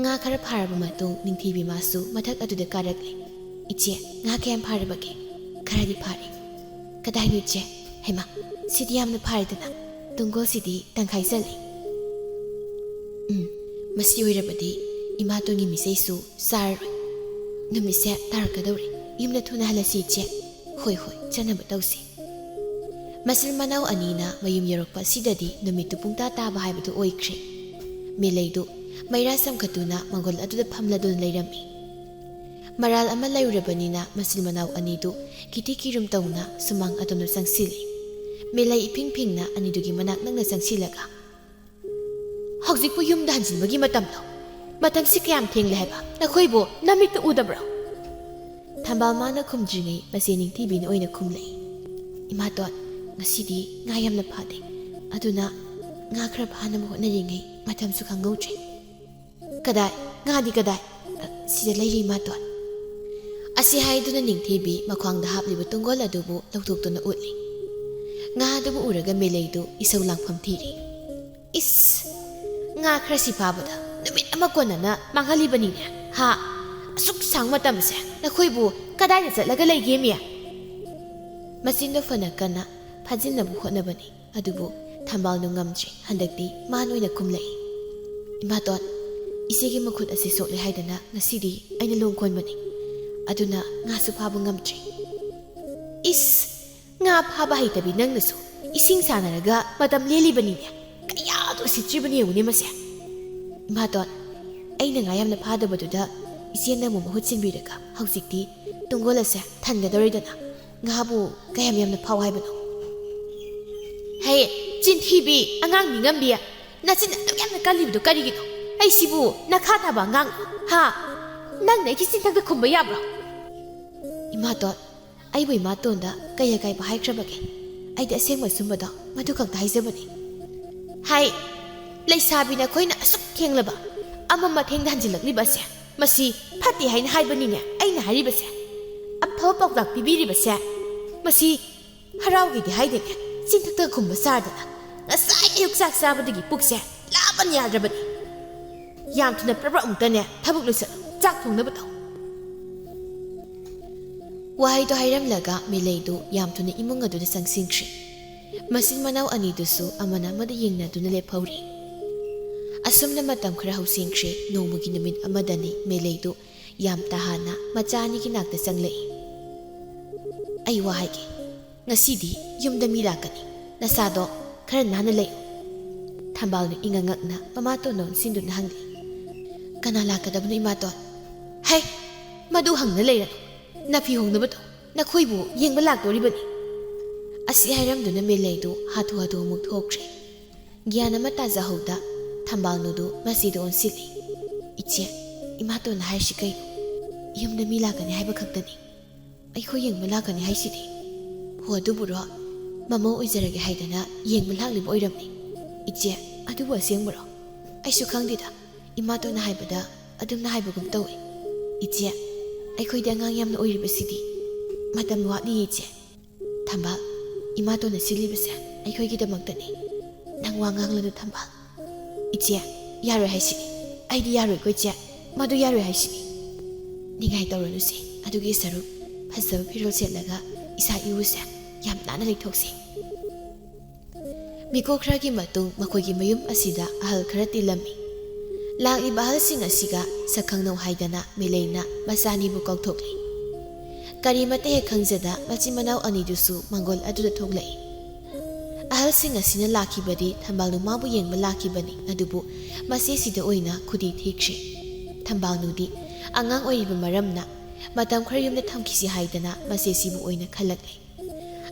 ꯉꯥ ꯈꯔ ꯐꯥꯔꯕ ꯃꯇꯨꯡ ꯅꯤꯡꯊꯤꯕꯤ ꯃꯥꯁꯨ ꯃꯊꯛ ꯑꯗꯨꯗ ꯀꯥꯔꯛꯂꯦ꯫ "ꯏꯆꯦ, ꯉꯥ ꯀꯌꯥꯝ ꯐꯥꯔꯕꯒꯦ?" "ꯈꯔꯗꯤ ꯐꯥꯔꯦ"꯫ "ꯀꯗꯥꯏꯅꯣ ꯏꯆꯦ? ꯍꯩꯃꯥ, ꯁꯤꯗꯤ ꯌꯥꯝꯅ ꯐꯥꯔꯦꯗꯅ꯫ ꯇꯨꯡꯒꯣꯜꯁꯤꯗꯤ ꯇꯪꯈꯥꯏ ꯆꯜꯂꯤ"꯫ "ꯎꯝ, ꯃꯁꯤ ꯑꯣꯏꯔꯕꯗꯤ ꯏꯃꯥꯇꯣꯟꯒꯤ ꯃꯤꯁꯩꯁꯨ ꯆꯥꯔꯔꯣꯏ꯫ ꯅꯨꯃꯤꯠꯁꯦ ꯇꯥꯔꯛꯀꯗꯧꯔꯦ꯫ ꯌꯨꯝꯗ ꯊꯨꯅ ꯍꯜꯂꯁꯤ ꯏꯆꯦ"꯫ "ꯍꯣꯏ, ꯍꯣꯏ, ꯆꯠꯅꯕ ꯇꯧꯁꯤ"꯫ ꯃꯆꯤꯟ ꯃꯅꯥꯎ ꯑꯅꯤꯅ ꯃꯌꯨꯝ ꯌꯧꯔꯛꯄ ꯑꯁꯤꯗꯗꯤ ꯅꯨꯃꯤꯠꯇꯨ ꯄꯨꯡꯇꯥ ꯇꯥꯕ ꯍꯥꯏꯕꯗꯨ ꯑꯣꯏꯈ꯭ꯔꯦ꯫ ꯃꯦꯂꯩꯗꯨ ꯃꯩꯔꯥ ꯆꯝꯈꯠꯇꯨꯅ ꯃꯪꯒꯣꯜ ꯑꯗꯨꯗ ꯐꯝꯂꯗꯨꯅ ꯂꯩꯔꯝꯃꯤ꯫ ꯃꯔꯥꯜ ꯑꯃ ꯂꯩꯔꯨꯔꯕꯅꯤꯅ ꯃꯆꯤꯟ ꯃꯅꯥꯎ ꯑꯅꯤꯗꯨ ꯀꯤꯊꯤ ꯀꯤꯔꯨꯝ ꯇꯧꯅ ꯁꯨꯃꯥꯡ ꯑꯗꯣꯝꯗ ꯆꯪꯁꯤꯜꯂꯤ꯫ ꯃꯦꯂꯩ ꯏꯐꯤꯡ ꯐꯤꯡꯅ ꯑꯅꯤꯗꯨꯒꯤ ꯃꯅꯥꯛ ꯅꯛꯅ ꯆꯪꯁꯤꯜꯂꯒ, "ꯍꯧꯖꯤꯛꯄꯨ ꯌꯨꯝꯗ ꯍꯟꯖꯤꯟꯕꯒꯤ ꯃꯇꯝꯂꯣ? ꯃꯇꯝꯁꯤ ꯀꯌꯥꯝ ꯊꯦꯡꯂꯦ ꯍꯥꯏꯕ? ꯅꯈꯣꯏꯕꯨ ꯅꯃꯤꯠꯇ ꯎꯗꯕ꯭ꯔꯣ?" ꯊꯝꯕꯥꯜ ꯃꯥꯅ ꯈꯨꯝꯗ꯭ꯔꯤꯉꯩ ꯃꯆꯦ ꯅꯤꯡꯊꯤꯕꯤꯅ ꯑꯣꯏꯅ ꯈꯨꯝꯂꯛꯏ꯫ "ꯏꯃꯥꯇꯣꯟ, ꯉꯁꯤꯗꯤ ꯉꯥ ꯌꯥꯝꯅ ꯐꯥꯗꯦ, ꯑꯗꯨꯅ ꯉꯥ ꯈꯔ ꯐꯥꯅꯕ ꯍꯣꯠꯅꯔꯤꯉꯩ ꯃꯇꯝꯁꯨ ꯈꯪꯍꯧꯗ꯭ꯔꯦ"꯫ "ꯀꯗꯥꯏ? ꯉꯥꯗꯤ ꯀꯗꯥꯏ?" "ꯑ, ꯁꯤꯗ ꯂꯩꯔꯤ, ꯏꯃꯥꯇꯣꯟ"꯫ ꯑꯁꯤ ꯍꯥꯏꯗꯨꯅ ꯅꯤꯡꯊꯤꯕꯤ ꯃꯈ꯭ꯋꯥꯡꯗ ꯍꯥꯞꯂꯤꯕ ꯇꯨꯡꯒꯣꯜ ꯑꯗꯨꯕꯨ ꯂꯧꯊꯣꯛꯇꯨꯅ ꯎꯠꯂꯤ꯫ ꯉꯥ ꯑꯗꯨꯕꯨ ꯎꯔꯒ ꯃꯦꯂꯩꯗꯨ ꯏꯁꯧ ꯂꯥꯡꯐꯝ ꯊꯤꯔꯤ꯫ "ꯏꯁ! ꯉꯥ ꯈꯔꯁꯤ ꯐꯥꯕꯗ ꯅꯨꯃꯤꯠ ꯑꯃ ꯀꯣꯟꯅꯅ ꯃꯥꯡꯍꯜꯂꯤꯕꯅꯤꯅꯦ, ꯍꯥ? ꯑꯁꯨꯛ ꯁꯥꯡ ꯃꯇꯝꯁꯦ ꯅꯈꯣꯏꯕꯨ ꯀꯗꯥꯏꯗ ꯆꯠꯂꯒ ꯂꯩꯒꯦꯃꯤ?" ꯃꯆꯤꯟꯗꯣ ꯐꯅ ꯀꯟꯅ ꯐꯥꯖꯤꯟꯅꯕ ꯍꯣꯠꯅꯕꯅꯤ, ꯑꯗꯨꯕꯨ ꯊꯝꯕꯥꯜꯅ ꯉꯝꯗ꯭ꯔꯦ꯫ ꯍꯟꯗꯛꯇꯤ ꯃꯥꯅ ꯑꯣꯏꯅ ꯈꯨꯝꯂꯛꯏ꯫ "ꯏꯃꯥꯇꯣꯟ, ꯏꯆꯦꯒꯤ ꯃꯈꯨꯠ ꯑꯁꯤ ꯁꯣꯛꯂꯦ ꯍꯥꯏꯗꯅ ꯉꯁꯤꯗꯤ ꯑꯩꯅ ꯂꯣꯡ ꯈꯣꯟꯕꯅꯤ꯫ ꯑꯗꯨꯅ ꯉꯥꯁꯨ ꯐꯥꯕ ꯉꯝꯗ꯭ꯔꯦ꯫" "ꯏꯁ, ꯉꯥ ꯐꯥꯕ ꯍꯩꯇꯕꯤ ꯅꯪꯅꯁꯨ ꯏꯁꯤꯡ ꯁꯥꯟꯅꯔꯒ ꯃꯇꯝ ꯂꯦꯜꯂꯤꯕꯅꯤꯅꯦ꯫ ꯀꯌꯥꯗ ꯎꯁꯤꯠꯇ꯭ꯔꯤꯕꯅꯤ ꯌꯦꯡꯉꯨꯅꯦ ꯃꯁꯦ꯫" "ꯏꯃꯥꯇꯣꯟ, ꯑꯩꯅ ꯉꯥ ꯌꯥꯝꯅ ꯐꯥꯗꯕꯗꯨꯗ ꯏꯆꯦꯅ ꯑꯃꯨꯛ ꯃꯍꯨꯠ ꯁꯤꯟꯕꯤꯔꯒ ꯍꯧꯖꯤꯛꯇꯤ ꯇꯨꯡꯒꯣꯜ ꯑꯁꯦ ꯊꯟꯒꯗꯧꯔꯦꯗꯅ꯫ ꯉꯥꯕꯨ ꯀꯌꯥꯝ ꯌꯥꯝꯅ ꯐꯥꯎ ꯍꯥꯏꯕꯅꯣ?" "ꯍꯦ, ꯆꯤꯟꯊꯤꯕꯤ, ꯑꯉꯥꯡ ꯃꯤꯉꯝꯕꯤ, ꯅꯆꯤꯟ ꯑꯗꯨꯛ ꯌꯥꯝꯅ ꯀꯜꯂꯤꯕꯗꯣ ꯀꯔꯤꯒꯤꯅꯣ? ꯑꯩꯁꯤꯕꯨ ꯅꯈꯥ ꯇꯥꯕ ꯑꯉꯥꯡ, ꯍꯥ? ꯅꯪꯅ ꯑꯩꯒꯤ ꯆꯤꯟꯊꯛꯇ ꯈꯨꯝꯕ ꯌꯥꯕ꯭ꯔꯣ?" "ꯏꯃꯥꯇꯣꯟ, ꯑꯩꯕꯨ ꯏꯃꯥꯇꯣꯟꯗ ꯀꯩ ꯑꯀꯥꯏꯕ ꯍꯥꯏꯈ꯭ꯔꯕꯒꯦ? ꯑꯩꯗꯤ ꯑꯁꯦꯡꯕ ꯑꯆꯨꯝꯕꯗꯣ ꯃꯗꯨ ꯈꯛꯇ ꯍꯥꯏꯖꯕꯅꯤ꯫" "ꯍꯥꯏ, ꯂꯩꯁꯥꯕꯤ ꯅꯈꯣꯏꯅ ꯑꯁꯨꯛ ꯊꯦꯡꯂꯕ, ꯑꯃꯝ ꯑꯊꯦꯡꯗ ꯍꯟꯖꯤꯜꯂꯛꯂꯤꯕ ꯑꯁꯦ, ꯃꯁꯤ ꯐꯠꯇꯦ ꯍꯥꯏꯅ ꯍꯥꯏꯕꯅꯤꯅꯦ ꯑꯩꯅ ꯍꯥꯏꯔꯤꯕꯁꯦ꯫ ꯑꯐꯕ ꯄꯥꯎꯇꯥꯛ ꯄꯤꯕꯤꯔꯤꯕꯁꯦ, ꯃꯁꯤ ꯍꯔꯥꯎꯒꯦꯗꯤ ꯍꯥꯏꯗꯦꯅꯦ, ꯆꯤꯟꯊꯛꯇ ꯈꯨꯝꯕ ꯆꯥꯗꯅ꯫ ꯉꯁꯥꯏ ꯑꯌꯨꯛ ꯆꯥꯛ ꯆꯥꯕꯗꯒꯤ ꯄꯨꯛꯁꯦ ꯂꯥꯕꯅ ꯌꯥꯗ꯭ꯔꯕꯅꯤ꯫ ꯌꯥꯝ ꯊꯨꯅ ꯄ꯭ꯔꯞ ꯄ꯭ꯔꯞ ꯑꯃꯨꯛꯇꯅꯦ ꯊꯕꯛ ꯂꯣꯏꯁꯜꯂꯨ, ꯆꯥꯛ ꯊꯣꯡꯅꯕ ꯇꯧ꯫" ꯋꯥꯍꯩꯗꯣ ꯍꯥꯏꯔꯝꯂꯒ ꯃꯦꯂꯩꯗꯨ ꯌꯥꯝ ꯊꯨꯅ ꯏꯃꯨꯡ ꯑꯗꯨꯗ ꯆꯪꯁꯤꯟꯈ꯭ꯔꯦ꯫ ꯃꯆꯤꯟ ꯃꯅꯥꯎ ꯑꯅꯤꯗꯨꯁꯨ ꯑꯃꯅ ꯑꯃꯗ ꯌꯦꯡꯅꯗꯨꯅ ꯂꯦꯞꯍꯧꯔꯤ꯫ ꯑꯁꯨꯝꯅ ꯃꯇꯝ ꯈꯔ ꯍꯧꯁꯤꯟꯈ꯭ꯔꯦ꯫ ꯅꯣꯡꯃꯒꯤ ꯅꯨꯃꯤꯠ ꯑꯃꯗꯅꯤ ꯃꯦꯂꯩꯗꯨ ꯌꯥꯝ ꯇꯍꯥꯟꯅ ꯃꯆꯥ ꯑꯅꯤꯒꯤ ꯅꯥꯛꯇ ꯆꯪꯂꯛꯏ꯫ "ꯑꯩ ꯋꯥ ꯍꯥꯏꯒꯦ, ꯉꯁꯤꯗꯤ ꯌꯨꯝꯗ ꯃꯤ ꯂꯥꯛꯀꯅꯤ꯫ ꯅꯁꯥꯗꯣ ꯈꯔ ꯅꯥꯟꯅ ꯂꯩꯌꯨ꯫" ꯊꯝꯕꯥꯜꯅ ꯏꯉꯛ ꯉꯛꯅ ꯃꯃꯥꯇꯣꯟꯗ ꯑꯣꯟꯁꯤꯟꯗꯨꯅ ꯍꯪꯂꯤ꯫ "ꯀꯅꯥ ꯂꯥꯛꯀꯗꯕꯅꯣ ꯏꯃꯥꯇꯣꯟ?" "ꯍꯩ, ꯃꯗꯨ ꯍꯪꯅ ꯂꯩꯔꯅꯨ꯫ ꯅꯐꯤ ꯍꯣꯡꯅꯕꯗꯣ ꯅꯈꯣꯏꯕꯨ ꯌꯦꯡꯕ ꯂꯥꯛꯇꯣꯔꯤꯕꯅꯤ꯫" ꯑꯁꯤ ꯍꯥꯏꯔꯝꯗꯨꯅ ꯃꯦꯂꯩꯗꯨ ꯍꯥꯊꯨ ꯍꯥꯊꯨ ꯑꯃꯨꯛ ꯊꯣꯛꯈ꯭ꯔꯦ꯫ ꯒ꯭ꯌꯥꯟ ꯑꯃ ꯇꯥꯖꯍꯧꯗ ꯊꯝꯕꯥꯜꯅꯨꯗꯨ ꯃꯆꯦꯗ ꯑꯣꯟꯁꯤꯜꯂꯤ꯫ "ꯏꯆꯦ, ꯏꯃꯥꯇꯣꯟꯅ ꯍꯥꯏꯔꯤꯁꯤ ꯀꯩꯅꯣ? ꯌꯨꯝꯗ ꯃꯤ ꯂꯥꯛꯀꯅꯤ ꯍꯥꯏꯕ ꯈꯛꯇꯅꯤ꯫ ꯑꯩꯈꯣꯏ ꯌꯦꯡꯕ ꯂꯥꯛꯀꯅꯤ ꯍꯥꯏꯁꯤꯗꯤ?" "ꯍꯣ, ꯑꯗꯨꯕꯨꯔꯣ? ꯃꯃꯧ ꯑꯣꯏꯖꯔꯒꯦ ꯍꯥꯏꯗꯅ ꯌꯦꯡꯕ ꯂꯥꯛꯂꯤꯕ ꯑꯣꯏꯔꯝꯅꯤ꯫" "ꯏꯆꯦ, ꯑꯗꯨꯕꯨ ꯑꯁꯦꯡꯕꯔꯣ? ꯑꯩꯁꯨ ꯈꯪꯗꯦꯗ꯫ ꯏꯃꯥꯇꯣꯟꯅ ꯍꯥꯏꯕꯗ ꯑꯗꯨꯝꯅ ꯍꯥꯏꯕꯒꯨꯝ ꯇꯧꯏ꯫" "ꯏꯆꯦ, ꯑꯩꯈꯣꯏꯗꯤ ꯑꯉꯥꯡ ꯌꯥꯝꯅ ꯑꯣꯏꯔꯤꯕꯁꯤꯗꯤ ꯃꯇꯝ ꯋꯥꯠꯂꯤꯌꯦ ꯏꯆꯦ꯫" "ꯊꯝꯕꯥꯜ, ꯏꯃꯥꯇꯣꯟꯅ ꯁꯤꯜꯂꯤꯕꯁꯦ ꯑꯩꯈꯣꯏꯒꯤꯗꯃꯛꯇꯅꯤ꯫ ꯅꯪ ꯋꯥ ꯉꯥꯡꯂꯅꯨ ꯊꯝꯕꯥꯜ꯫" "ꯏꯆꯦ, ꯌꯥꯔꯣꯏ ꯍꯥꯏꯁꯤꯅꯤ꯫ ꯑꯩꯗꯤ ꯌꯥꯔꯣꯏꯀꯣ ꯏꯆꯦ꯫ ꯃꯗꯨ ꯌꯥꯔꯣꯏ ꯍꯥꯏꯁꯤꯅꯤ꯫" "ꯅꯤꯡꯉꯥꯏ ꯇꯧꯔꯅꯨꯁꯦ꯫ ꯑꯗꯨꯒꯤ ꯁꯔꯨꯛ ꯐꯖꯕ ꯐꯤꯔꯣꯜ ꯁꯦꯠꯂꯒ ꯏꯁꯥ ꯏꯎꯁꯦ ꯌꯥꯝ ꯅꯥꯟꯅ ꯂꯩꯊꯣꯛꯁꯤ꯫" ꯃꯤꯀꯨꯞ ꯈꯔꯒꯤ ꯃꯇꯨꯡ ꯃꯈꯣꯏꯒꯤ ꯃꯌꯨꯝ ꯑꯁꯤꯗ ꯑꯍꯜ ꯈꯔ ꯇꯤꯜꯂꯝꯃꯤ꯫ ꯂꯥꯛꯂꯤꯕ ꯑꯍꯜꯁꯤꯡ ꯑꯁꯤꯒ ꯁꯛꯈꯪꯅꯧ ꯍꯥꯏꯗꯅ ꯃꯦꯂꯩꯅ ꯃꯆꯥꯅꯤꯕꯨ ꯀꯧꯊꯣꯛꯂꯤ꯫ ꯀꯔꯤꯃꯠꯇ ꯍꯦꯛ ꯈꯪꯖꯗ ꯃꯆꯤꯟ ꯃꯅꯥꯎ ꯑꯅꯤꯗꯨꯁꯨ ꯃꯪꯒꯣꯜ ꯑꯗꯨꯗ ꯊꯣꯛꯂꯛꯏ꯫ ꯑꯍꯜꯁꯤꯡ ꯑꯁꯤꯅ ꯂꯥꯛꯈꯤꯕꯗꯤ ꯊꯝꯕꯥꯜꯅꯨ ꯃꯥꯕꯨ ꯌꯦꯡꯕ ꯂꯥꯛꯈꯤꯕꯅꯤ, ꯑꯗꯨꯕꯨ ꯃꯆꯦꯁꯤꯗ ꯑꯣꯏꯅ ꯈꯨꯗꯤ ꯊꯦꯛꯈ꯭ꯔꯦ꯫ ꯊꯝꯕꯥꯜꯅꯨꯗꯤ ꯑꯉꯥꯡ ꯑꯣꯏꯔꯤꯕ ꯃꯔꯝꯅ ꯃꯇꯝ ꯈꯔ ꯌꯨꯝꯗ ꯊꯝꯈꯤꯁꯤ ꯍꯥꯏꯗꯅ ꯃꯆꯦꯁꯤꯕꯨ ꯑꯣꯏꯅ ꯈꯜꯂꯛꯂꯦ꯫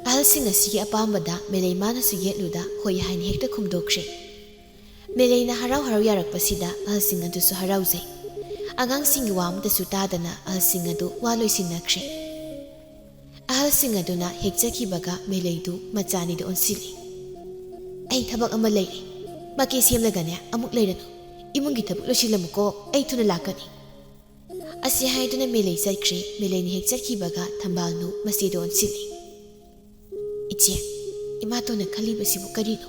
ꯑꯍꯜꯁꯤꯡ ꯑꯁꯤꯒꯤ ꯑꯄꯥꯝꯕꯗ ꯃꯦꯂꯩ ꯃꯥꯅꯁꯨ ꯌꯦꯠꯂꯨꯗ ꯍꯣꯏ ꯍꯥꯏꯅ ꯍꯦꯛꯇ ꯈꯨꯝꯗꯣꯛꯈ꯭ꯔꯦ꯫ ꯃꯦꯂꯩꯅ ꯍꯔꯥꯎ ꯍꯔꯥꯎ ꯌꯥꯔꯛꯄꯁꯤꯗ ꯑꯍꯜꯁꯤꯡ ꯑꯗꯨꯁꯨ ꯍꯔꯥꯎꯖꯩ꯫ ꯑꯉꯥꯡꯁꯤꯡꯒꯤ ꯋꯥ ꯑꯃꯠꯇꯁꯨ ꯇꯥꯗꯅ ꯑꯍꯜꯁꯤꯡ ꯑꯗꯨ ꯋꯥ ꯂꯣꯏꯁꯤꯟꯅꯈ꯭ꯔꯦ꯫ ꯑꯍꯜꯁꯤꯡ ꯑꯗꯨꯅ ꯍꯦꯛ ꯆꯠꯈꯤꯕꯒ ꯃꯦꯂꯩꯗꯨ ꯃꯆꯥꯅꯤꯗ ꯑꯣꯟꯁꯤꯜꯂꯤ꯫ "ꯑꯩ ꯊꯕꯛ ꯑꯃ ꯂꯩꯔꯦ꯫ ꯃꯀꯦ ꯁꯦꯝꯂꯒꯅꯦ ꯑꯃꯨꯛ ꯂꯩꯔꯅꯨ꯫ ꯏꯃꯨꯡꯒꯤ ꯊꯕꯛ ꯂꯣꯏꯁꯤꯜꯂꯝꯃꯨꯀꯣ, ꯑꯩ ꯊꯨꯅ ꯂꯥꯛꯀꯅꯤ"꯫ ꯑꯁꯤ ꯍꯥꯏꯗꯨꯅ ꯃꯦꯂꯩ ꯆꯠꯈ꯭ꯔꯦ꯫ ꯃꯦꯂꯩꯅ ꯍꯦꯛ ꯆꯠꯈꯤꯕꯒ ꯊꯝꯕꯥꯜꯅꯨ ꯃꯆꯦꯗ ꯑꯣꯟꯁꯤꯜꯂꯤ꯫ "ꯏꯆꯦ, ꯏꯃꯥꯇꯣꯟꯅ ꯈꯜꯂꯤꯕꯁꯤꯕꯨ ꯀꯔꯤꯅꯣ?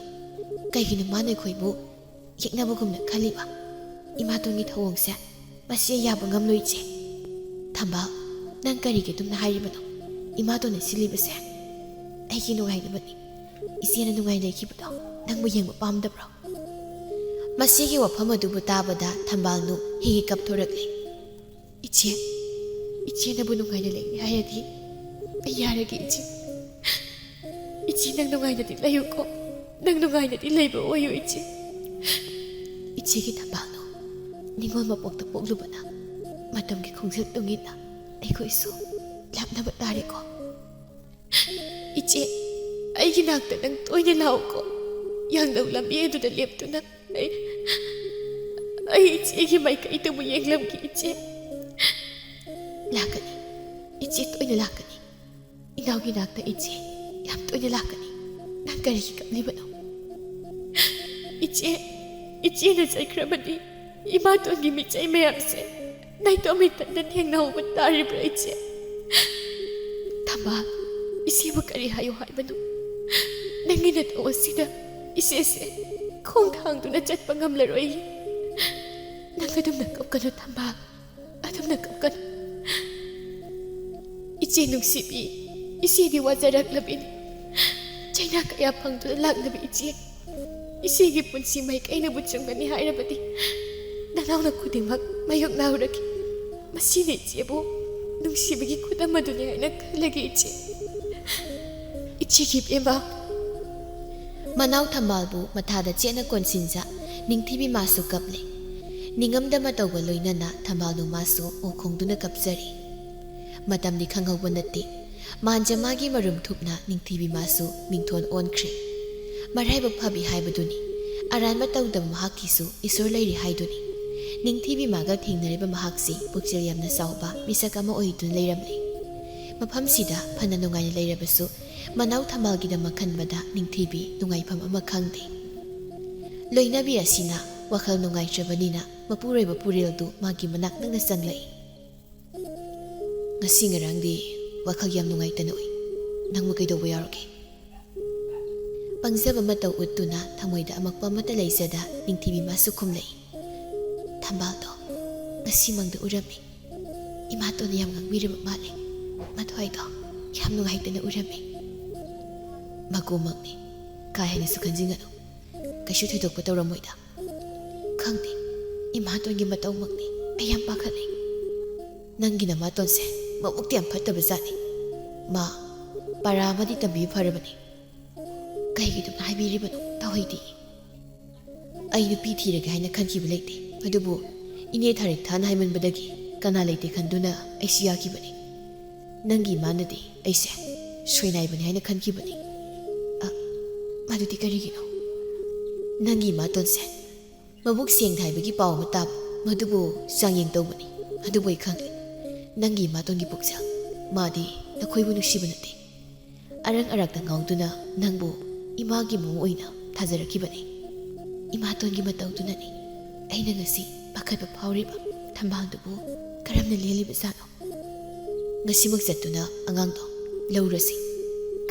ꯀꯩꯒꯤꯅꯣ ꯃꯥꯅ ꯑꯩꯈꯣꯏꯕꯨ ꯌꯦꯛꯅꯕꯒꯨꯝꯅ ꯈꯜꯂꯤꯕ? ꯏꯃꯥꯇꯣꯟꯒꯤ ꯊꯧꯑꯣꯡꯁꯦ ꯃꯁꯤ ꯑꯩ ꯌꯥꯕ ꯉꯝꯂꯣꯏ ꯏꯆꯦ"꯫ "ꯊꯝꯕꯥꯜ, ꯅꯪ ꯀꯔꯤꯒꯤ ꯑꯗꯨꯝꯅ ꯍꯥꯏꯔꯤꯕꯅꯣ? ꯏꯃꯥꯇꯣꯟꯅ ꯁꯤꯜꯂꯤꯕꯁꯦ ꯑꯩꯒꯤ ꯅꯨꯡꯉꯥꯏꯅꯕꯅꯤ꯫ ꯏꯆꯦꯅ ꯅꯨꯡꯉꯥꯏ ꯂꯩꯈꯤꯕꯗꯣ ꯅꯪꯕꯨ ꯌꯦꯡꯕ ꯄꯥꯝꯗꯕ꯭ꯔꯣ?" ꯃꯁꯤꯒꯤ ꯋꯥꯐꯝ ꯑꯗꯨꯕꯨ ꯇꯥꯕꯗ ꯊꯝꯕꯥꯜꯅꯨ ꯍꯤꯒꯤ ꯀꯞꯊꯣꯔꯛꯂꯤ꯫ "ꯏꯆꯦ, ꯏꯆꯦꯅꯕꯨ ꯅꯨꯡꯉꯥꯏꯅ ꯂꯩꯅꯤ ꯍꯥꯏꯔꯗꯤ ꯑꯩ ꯌꯥꯔꯒꯦ ꯏꯆꯦ꯫ ꯏꯆꯦ, ꯅꯪ ꯅꯨꯡꯉꯥꯏꯅꯗꯤ ꯂꯩꯌꯨꯀꯣ꯫ ꯅꯪ ꯅꯨꯡꯉꯥꯏꯅꯗꯤ ꯂꯩꯕ ꯑꯣꯏꯌꯨ ꯏꯆꯦ"꯫ ꯏꯆꯦꯒꯤ ꯊꯝꯕꯥꯜꯅꯨ, ꯅꯤꯉꯣꯜ ꯃꯄꯣꯛꯇ ꯄꯣꯛꯂꯨꯕꯅ ꯃꯇꯝꯒꯤ ꯈꯣꯡꯖꯦꯜ ꯇꯨꯡ ꯏꯟꯅ ꯑꯩꯈꯣꯏꯁꯨ ꯂꯥꯞꯅꯕ ꯇꯥꯔꯦꯀꯣ꯫ "ꯏꯆꯦ, ꯑꯩꯒꯤ ꯅꯥꯛꯇ ꯅꯪ ꯇꯣꯏꯅ ꯂꯥꯛꯎꯀꯣ꯫ ꯌꯥꯡꯂꯧ ꯂꯝꯕꯤ ꯑꯗꯨꯗ ꯂꯦꯞꯇꯨꯅ ꯑꯩ, ꯑꯩ ꯏꯆꯦꯒꯤ ꯃꯥꯏꯀꯩꯗꯕꯨ ꯌꯦꯡꯂꯝꯒꯦ ꯏꯆꯦ"꯫ "ꯂꯥꯛꯀꯅꯤ, ꯏꯆꯦ ꯇꯣꯏꯅ ꯂꯥꯛꯀꯅꯤ꯫ ꯏꯅꯥꯎꯒꯤ ꯅꯥꯛꯇ ꯏꯆꯦ ꯌꯥꯝ ꯇꯣꯏꯅ ꯂꯥꯛꯀꯅꯤ꯫ ꯅꯪ ꯀꯔꯤꯒꯤ ꯀꯞꯂꯤꯕꯅꯣ? ꯏꯆꯦ, ꯏꯆꯦꯅ ꯆꯠꯈ꯭ꯔꯕꯗꯤ ꯏꯃꯥꯇꯣꯟꯒꯤ ꯃꯤꯆꯩ ꯃꯌꯥꯝꯁꯦ ꯅꯥꯏꯇꯣꯝ ꯏꯊꯟꯗ ꯊꯦꯡꯅꯍꯧꯕ ꯇꯥꯔꯤꯕ꯭ꯔꯥ ꯏꯆꯦ? ꯊꯝꯕꯥꯜ, ꯏꯆꯦꯕꯨ ꯀꯔꯤ ꯍꯥꯏꯌꯨ ꯍꯥꯏꯕꯅꯣ? ꯅꯪꯒꯤ ꯅꯇꯧ ꯑꯁꯤꯗ ꯏꯆꯦꯁꯦ ꯈꯣꯡ ꯊꯥꯡꯗꯨꯅ ꯆꯠꯄ ꯉꯝꯂꯔꯣꯏ꯫ ꯅꯪ ꯑꯗꯨꯝꯅ ꯀꯞꯀꯅꯨ ꯊꯝꯕꯥꯜ, ꯑꯗꯨꯝꯅ ꯀꯞꯀꯅꯨ"꯫ "ꯏꯆꯦ ꯅꯨꯡꯁꯤꯕꯤ, ꯏꯆꯦꯗꯤ ꯋꯥꯖꯔꯛꯂꯕꯤꯅꯤ꯫ ꯆꯩꯅꯥ ꯀꯌꯥ ꯐꯪꯗꯨꯅ ꯂꯥꯛꯂꯕ ꯏꯆꯦ, ꯏꯆꯦꯒꯤ ꯄꯨꯟꯁꯤ ꯃꯥꯏꯀꯩꯅꯕꯨ ꯆꯨꯝꯒꯅꯤ ꯍꯥꯏꯔꯕꯗꯤ ꯅꯅꯥꯎꯅ ꯈꯨꯗꯤꯡꯃꯛ ꯃꯥꯌꯣꯛꯅꯍꯧꯔꯒꯦ꯫ ꯃꯁꯤꯅ ꯏꯆꯦꯕꯨ ꯅꯨꯡꯁꯤꯕꯒꯤ ꯈꯨꯗꯝ ꯑꯗꯨꯅꯤ ꯍꯥꯏꯅ ꯈꯜꯂꯒꯦ ꯏꯆꯦ꯫ ꯏꯆꯦꯒꯤ ꯏꯕꯦꯝꯃ꯫ ꯃꯅꯥꯎ ꯊꯝꯕꯥꯜꯕꯨ ꯃꯊꯥꯗ ꯆꯦꯠꯅ ꯀꯣꯟꯁꯤꯟꯖ ꯅꯤꯡꯊꯤꯕꯤ ꯃꯥꯁꯨ ꯀꯞꯂꯦ꯫ ꯅꯤꯡꯉꯝꯗ ꯃꯇꯧꯒ ꯂꯣꯏꯅꯅ ꯊꯝꯕꯥꯜꯗꯨ ꯃꯥꯁꯨ ꯑꯣ ꯈꯣꯡꯗꯨꯅ ꯀꯞꯆꯔꯤ꯫ ꯃꯇꯝꯗꯤ ꯈꯪꯍꯧꯕ ꯅꯠꯇꯦ꯫ ꯃꯥꯟꯖ ꯃꯥꯒꯤ ꯃꯔꯨꯝ ꯊꯨꯞꯅ ꯅꯤꯡꯊꯤꯕꯤ ꯃꯥꯁꯨ ꯃꯤꯡꯊꯣꯟ ꯑꯣꯟꯈ꯭ꯔꯦ꯫ ꯃꯔꯥꯏꯕꯛ ꯐꯕꯤ ꯍꯥꯏꯕꯗꯨꯅꯤ꯫ ꯑꯔꯥꯟꯕ ꯇꯧꯗꯕ ꯃꯍꯥꯛꯀꯤꯁꯨ ꯏꯁꯣꯔ ꯂꯩꯔꯤ ꯍꯥꯏꯗꯨꯅꯤ꯫ ꯅꯤꯡꯊꯤꯕꯤ ꯃꯥꯒ ꯊꯦꯡꯅꯔꯤꯕ ꯃꯍꯥꯛꯁꯤ ꯄꯨꯛꯆꯦꯜ ꯌꯥꯝꯅ ꯆꯥꯎꯕ ꯃꯤꯁꯛ ꯑꯃ ꯑꯣꯏꯗꯨꯅ ꯂꯩꯔꯝꯂꯦ꯫ ꯃꯐꯝꯁꯤꯗ ꯐꯅ ꯅꯨꯡꯉꯥꯏꯅ ꯂꯩꯔꯕꯁꯨ ꯃꯅꯥꯎ ꯊꯝꯕꯥꯜꯒꯤꯗꯃꯛ ꯈꯟꯕꯗ ꯅꯤꯡꯊꯤꯕꯤ ꯅꯨꯡꯉꯥꯏꯐꯝ ꯑꯃ ꯈꯪꯗꯦ꯫ ꯂꯣꯏꯅꯕꯤ ꯑꯁꯤꯅ ꯋꯥꯈꯜ ꯅꯨꯡꯉꯥꯏꯇ꯭ꯔꯕꯅꯤꯅ ꯃꯄꯨꯔꯣꯏꯕ ꯄꯨꯔꯦꯜꯗꯨ ꯃꯥꯒꯤ ꯃꯅꯥꯛ ꯅꯛꯅ ꯆꯪꯂꯛꯏ꯫ ꯉꯁꯤ ꯉꯔꯥꯡꯗꯤ ꯋꯥꯈꯜ ꯌꯥꯝ ꯅꯨꯡꯉꯥꯏꯇꯅ ꯎꯏ꯫ ꯅꯪꯕꯨ ꯀꯩꯗꯧꯕ ꯌꯥꯎꯔꯒꯦ? ꯄꯪꯖꯕ ꯃꯇꯧ ꯎꯠꯇꯨꯅ ꯊꯃꯣꯏꯗ ꯑꯃꯛꯄ ꯑꯃꯠꯇ ꯂꯩꯖꯗ ꯅꯤꯡꯊꯤꯕꯤ ꯃꯥꯁꯨ ꯈꯨꯝꯂꯛꯏ꯫ ꯊꯝꯕꯥꯜꯗꯣ ꯉꯁꯤ ꯃꯪꯗ ꯎꯔꯝꯃꯤ꯫ ꯏꯃꯥꯇꯣꯟꯅ ꯌꯥꯝ ꯉꯥꯡꯕꯤꯔꯕ ꯃꯥꯜꯂꯦ꯫ ꯃꯊ꯭ꯋꯥꯏꯗꯣ ꯌꯥꯝ ꯅꯨꯡꯉꯥꯏꯇꯅ ꯎꯔꯝꯃꯤ꯫ ꯃꯀꯨꯃꯛꯅꯤ꯫ ꯀꯥ ꯍꯦꯟꯅꯁꯨ ꯈꯟꯖꯤꯟꯒꯅꯨ꯫ ꯀꯩꯁꯨ ꯊꯣꯏꯗꯣꯛꯄ ꯇꯧꯔꯝꯃꯣꯏꯗ꯫ ꯈꯪꯗꯦ, ꯏꯃꯥꯇꯣꯟꯒꯤ ꯃꯇꯧꯃꯛꯅꯤ꯫ ꯑꯩ ꯌꯥꯝ ꯄꯥꯈꯠꯂꯤ꯫ ꯅꯪꯒꯤ ꯅꯃꯥꯇꯣꯟꯁꯦ ꯃꯕꯨꯛꯇꯤ ꯌꯥꯝ ꯐꯠꯇꯕ ꯖꯥꯠꯅꯤ꯫ ꯃꯥ ꯄꯔꯥ ꯑꯃꯗꯤ ꯇꯝꯕꯤꯕ ꯐꯔꯕꯅꯤ꯫ ꯀꯩꯒꯤꯗꯨꯝ ꯍꯥꯏꯕꯤꯔꯤꯕꯅꯣ? ꯇꯧꯍꯩꯗꯦ꯫ ꯑꯩ ꯅꯨꯄꯤ ꯊꯤꯔꯒꯦ ꯍꯥꯏꯅ ꯈꯟꯈꯤꯕ ꯂꯩꯇꯦ, ꯑꯗꯨꯕꯨ ꯏꯅꯦ ꯊꯥꯔꯤꯛꯊꯥꯅ ꯍꯥꯏꯃꯟꯕꯗꯒꯤ ꯀꯅꯥ ꯂꯩꯇꯦ ꯈꯟꯗꯨꯅ ꯑꯩꯁꯨ ꯌꯥꯈꯤꯕꯅꯤ꯫ ꯅꯪꯒꯤ ꯏꯃꯥꯅꯗꯤ ꯑꯩꯁꯦ ꯁꯣꯏꯅꯥꯏꯕꯅꯤ ꯍꯥꯏꯅ ꯈꯟꯈꯤꯕꯅꯤ꯫ ꯑ, ꯃꯗꯨꯗꯤ ꯀꯔꯤꯒꯤꯅꯣ? ꯅꯪꯒꯤ ꯏꯃꯥꯇꯣꯟꯁꯦ ꯃꯕꯨꯛ ꯁꯦꯡꯗꯦ ꯍꯥꯏꯕꯒꯤ ꯄꯥꯎ ꯑꯃ ꯇꯥꯕ, ꯃꯗꯨꯕꯨ ꯆꯥꯡꯌꯦꯡ ꯇꯧꯕꯅꯤ꯫ ꯑꯗꯨꯕꯨ ꯑꯩ ꯈꯪꯂꯦ, ꯅꯪꯒꯤ ꯏꯃꯥꯇꯣꯟꯒꯤ ꯄꯨꯛꯆꯦꯜ꯫ ꯃꯥꯗꯤ ꯅꯈꯣꯏꯕꯨ ꯅꯨꯡꯁꯤꯕ ꯅꯠꯇꯦ꯫ ꯑꯔꯛ ꯑꯔꯛꯇ ꯉꯥꯎꯗꯨꯅ ꯅꯪꯕꯨ ꯏꯃꯥꯒꯤ ꯃꯑꯣꯡ ꯑꯣꯏꯅ ꯊꯥꯖꯔꯛꯈꯤꯕꯅꯤ꯫ ꯏꯃꯥꯇꯣꯟꯒꯤ ꯃꯇꯧꯗꯨꯅꯅꯤ ꯑꯩꯅ ꯉꯁꯤ ꯄꯥꯈꯠꯄ ꯐꯥꯎꯔꯤꯕ꯫ ꯊꯝꯕꯥꯜꯗꯨꯕꯨ ꯀꯔꯝꯅ ꯂꯦꯜꯂꯤꯕꯖꯥꯠꯅꯣ? ꯉꯁꯤꯃꯛ ꯆꯠꯇꯨꯅ ꯑꯉꯥꯡꯗꯣ ꯂꯧꯔꯁꯤ꯫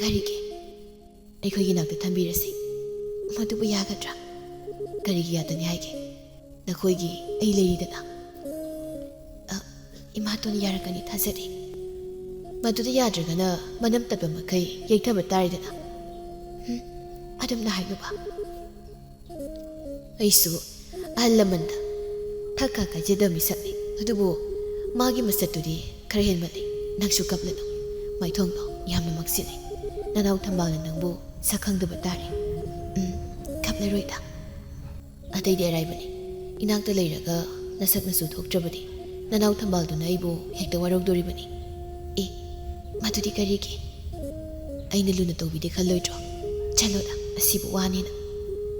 ꯀꯔꯤꯒꯤ? ꯑꯩꯈꯣꯏꯒꯤ ꯅꯥꯛꯇ ꯊꯝꯕꯤꯔꯁꯤ꯫ ꯃꯗꯨꯕꯨ ꯌꯥꯒꯗ꯭ꯔꯥ? ꯀꯔꯤꯒꯤ ꯌꯥꯗꯅꯤ ꯍꯥꯏꯒꯦ? ꯅꯈꯣꯏꯒꯤ ꯑꯩ ꯂꯩꯔꯤꯗꯅ꯫ ꯑ, ꯏꯃꯥꯇꯣꯟ ꯌꯥꯔꯛꯀꯅꯤ ꯊꯥꯖꯔꯤ꯫ ꯃꯗꯨꯗ ꯌꯥꯗ꯭ꯔꯒꯅ ꯃꯅꯝ ꯇꯠꯄ ꯃꯈꯩ ꯌꯩꯊꯕ ꯇꯥꯔꯦꯗꯅ꯫ ꯎꯝ, ꯑꯗꯨꯝꯅ ꯍꯥꯏꯅꯨꯕ꯫ ꯑꯩꯁꯨ ꯑꯍꯜ ꯂꯃꯟꯗ ꯊꯛ ꯀꯥ ꯀꯥꯏꯖꯗꯕ ꯃꯤꯁꯛꯅꯤ, ꯑꯗꯨꯕꯨ ꯃꯥꯒꯤ ꯃꯁꯛꯇꯨꯗꯤ ꯈꯔ ꯍꯦꯟꯃꯜꯂꯤ꯫ ꯅꯪꯁꯨ ꯀꯞꯂꯅꯨ, ꯃꯥꯏꯊꯣꯡꯗꯣ ꯌꯥꯝꯅ ꯃꯛꯁꯤꯜꯂꯤ꯫ ꯅꯅꯥꯎ ꯊꯝꯕꯥꯜꯅ ꯅꯪꯕꯨ ꯁꯛ ꯈꯪꯗꯕ ꯇꯥꯔꯦ꯫ ꯎꯝ, ꯀꯞꯂꯔꯣꯏꯗ꯫ ꯑꯇꯩꯗꯤ ꯑꯔꯥꯏꯕꯅꯤ꯫ ꯏꯅꯥꯛꯇ ꯂꯩꯔꯒ ꯅꯁꯛ ꯅꯁꯨ ꯊꯣꯛꯇ꯭ꯔꯕꯗꯤ ꯅꯅꯥꯎ ꯊꯝꯕꯥꯜꯗꯨꯅ ꯑꯩꯕꯨ ꯍꯦꯛꯇ ꯋꯥꯔꯧꯗꯣꯔꯤꯕꯅꯤ꯫ ꯑꯦ, ꯃꯗꯨꯗꯤ ꯀꯔꯤꯒꯤ? ꯑꯩꯅ ꯂꯨꯅ ꯇꯧꯕꯤꯗꯦ ꯈꯜꯂꯣꯏꯗ꯭ꯔꯣ? ꯆꯠꯂꯣꯗ, ꯑꯁꯤꯕꯨ ꯋꯥꯅꯦꯅ꯫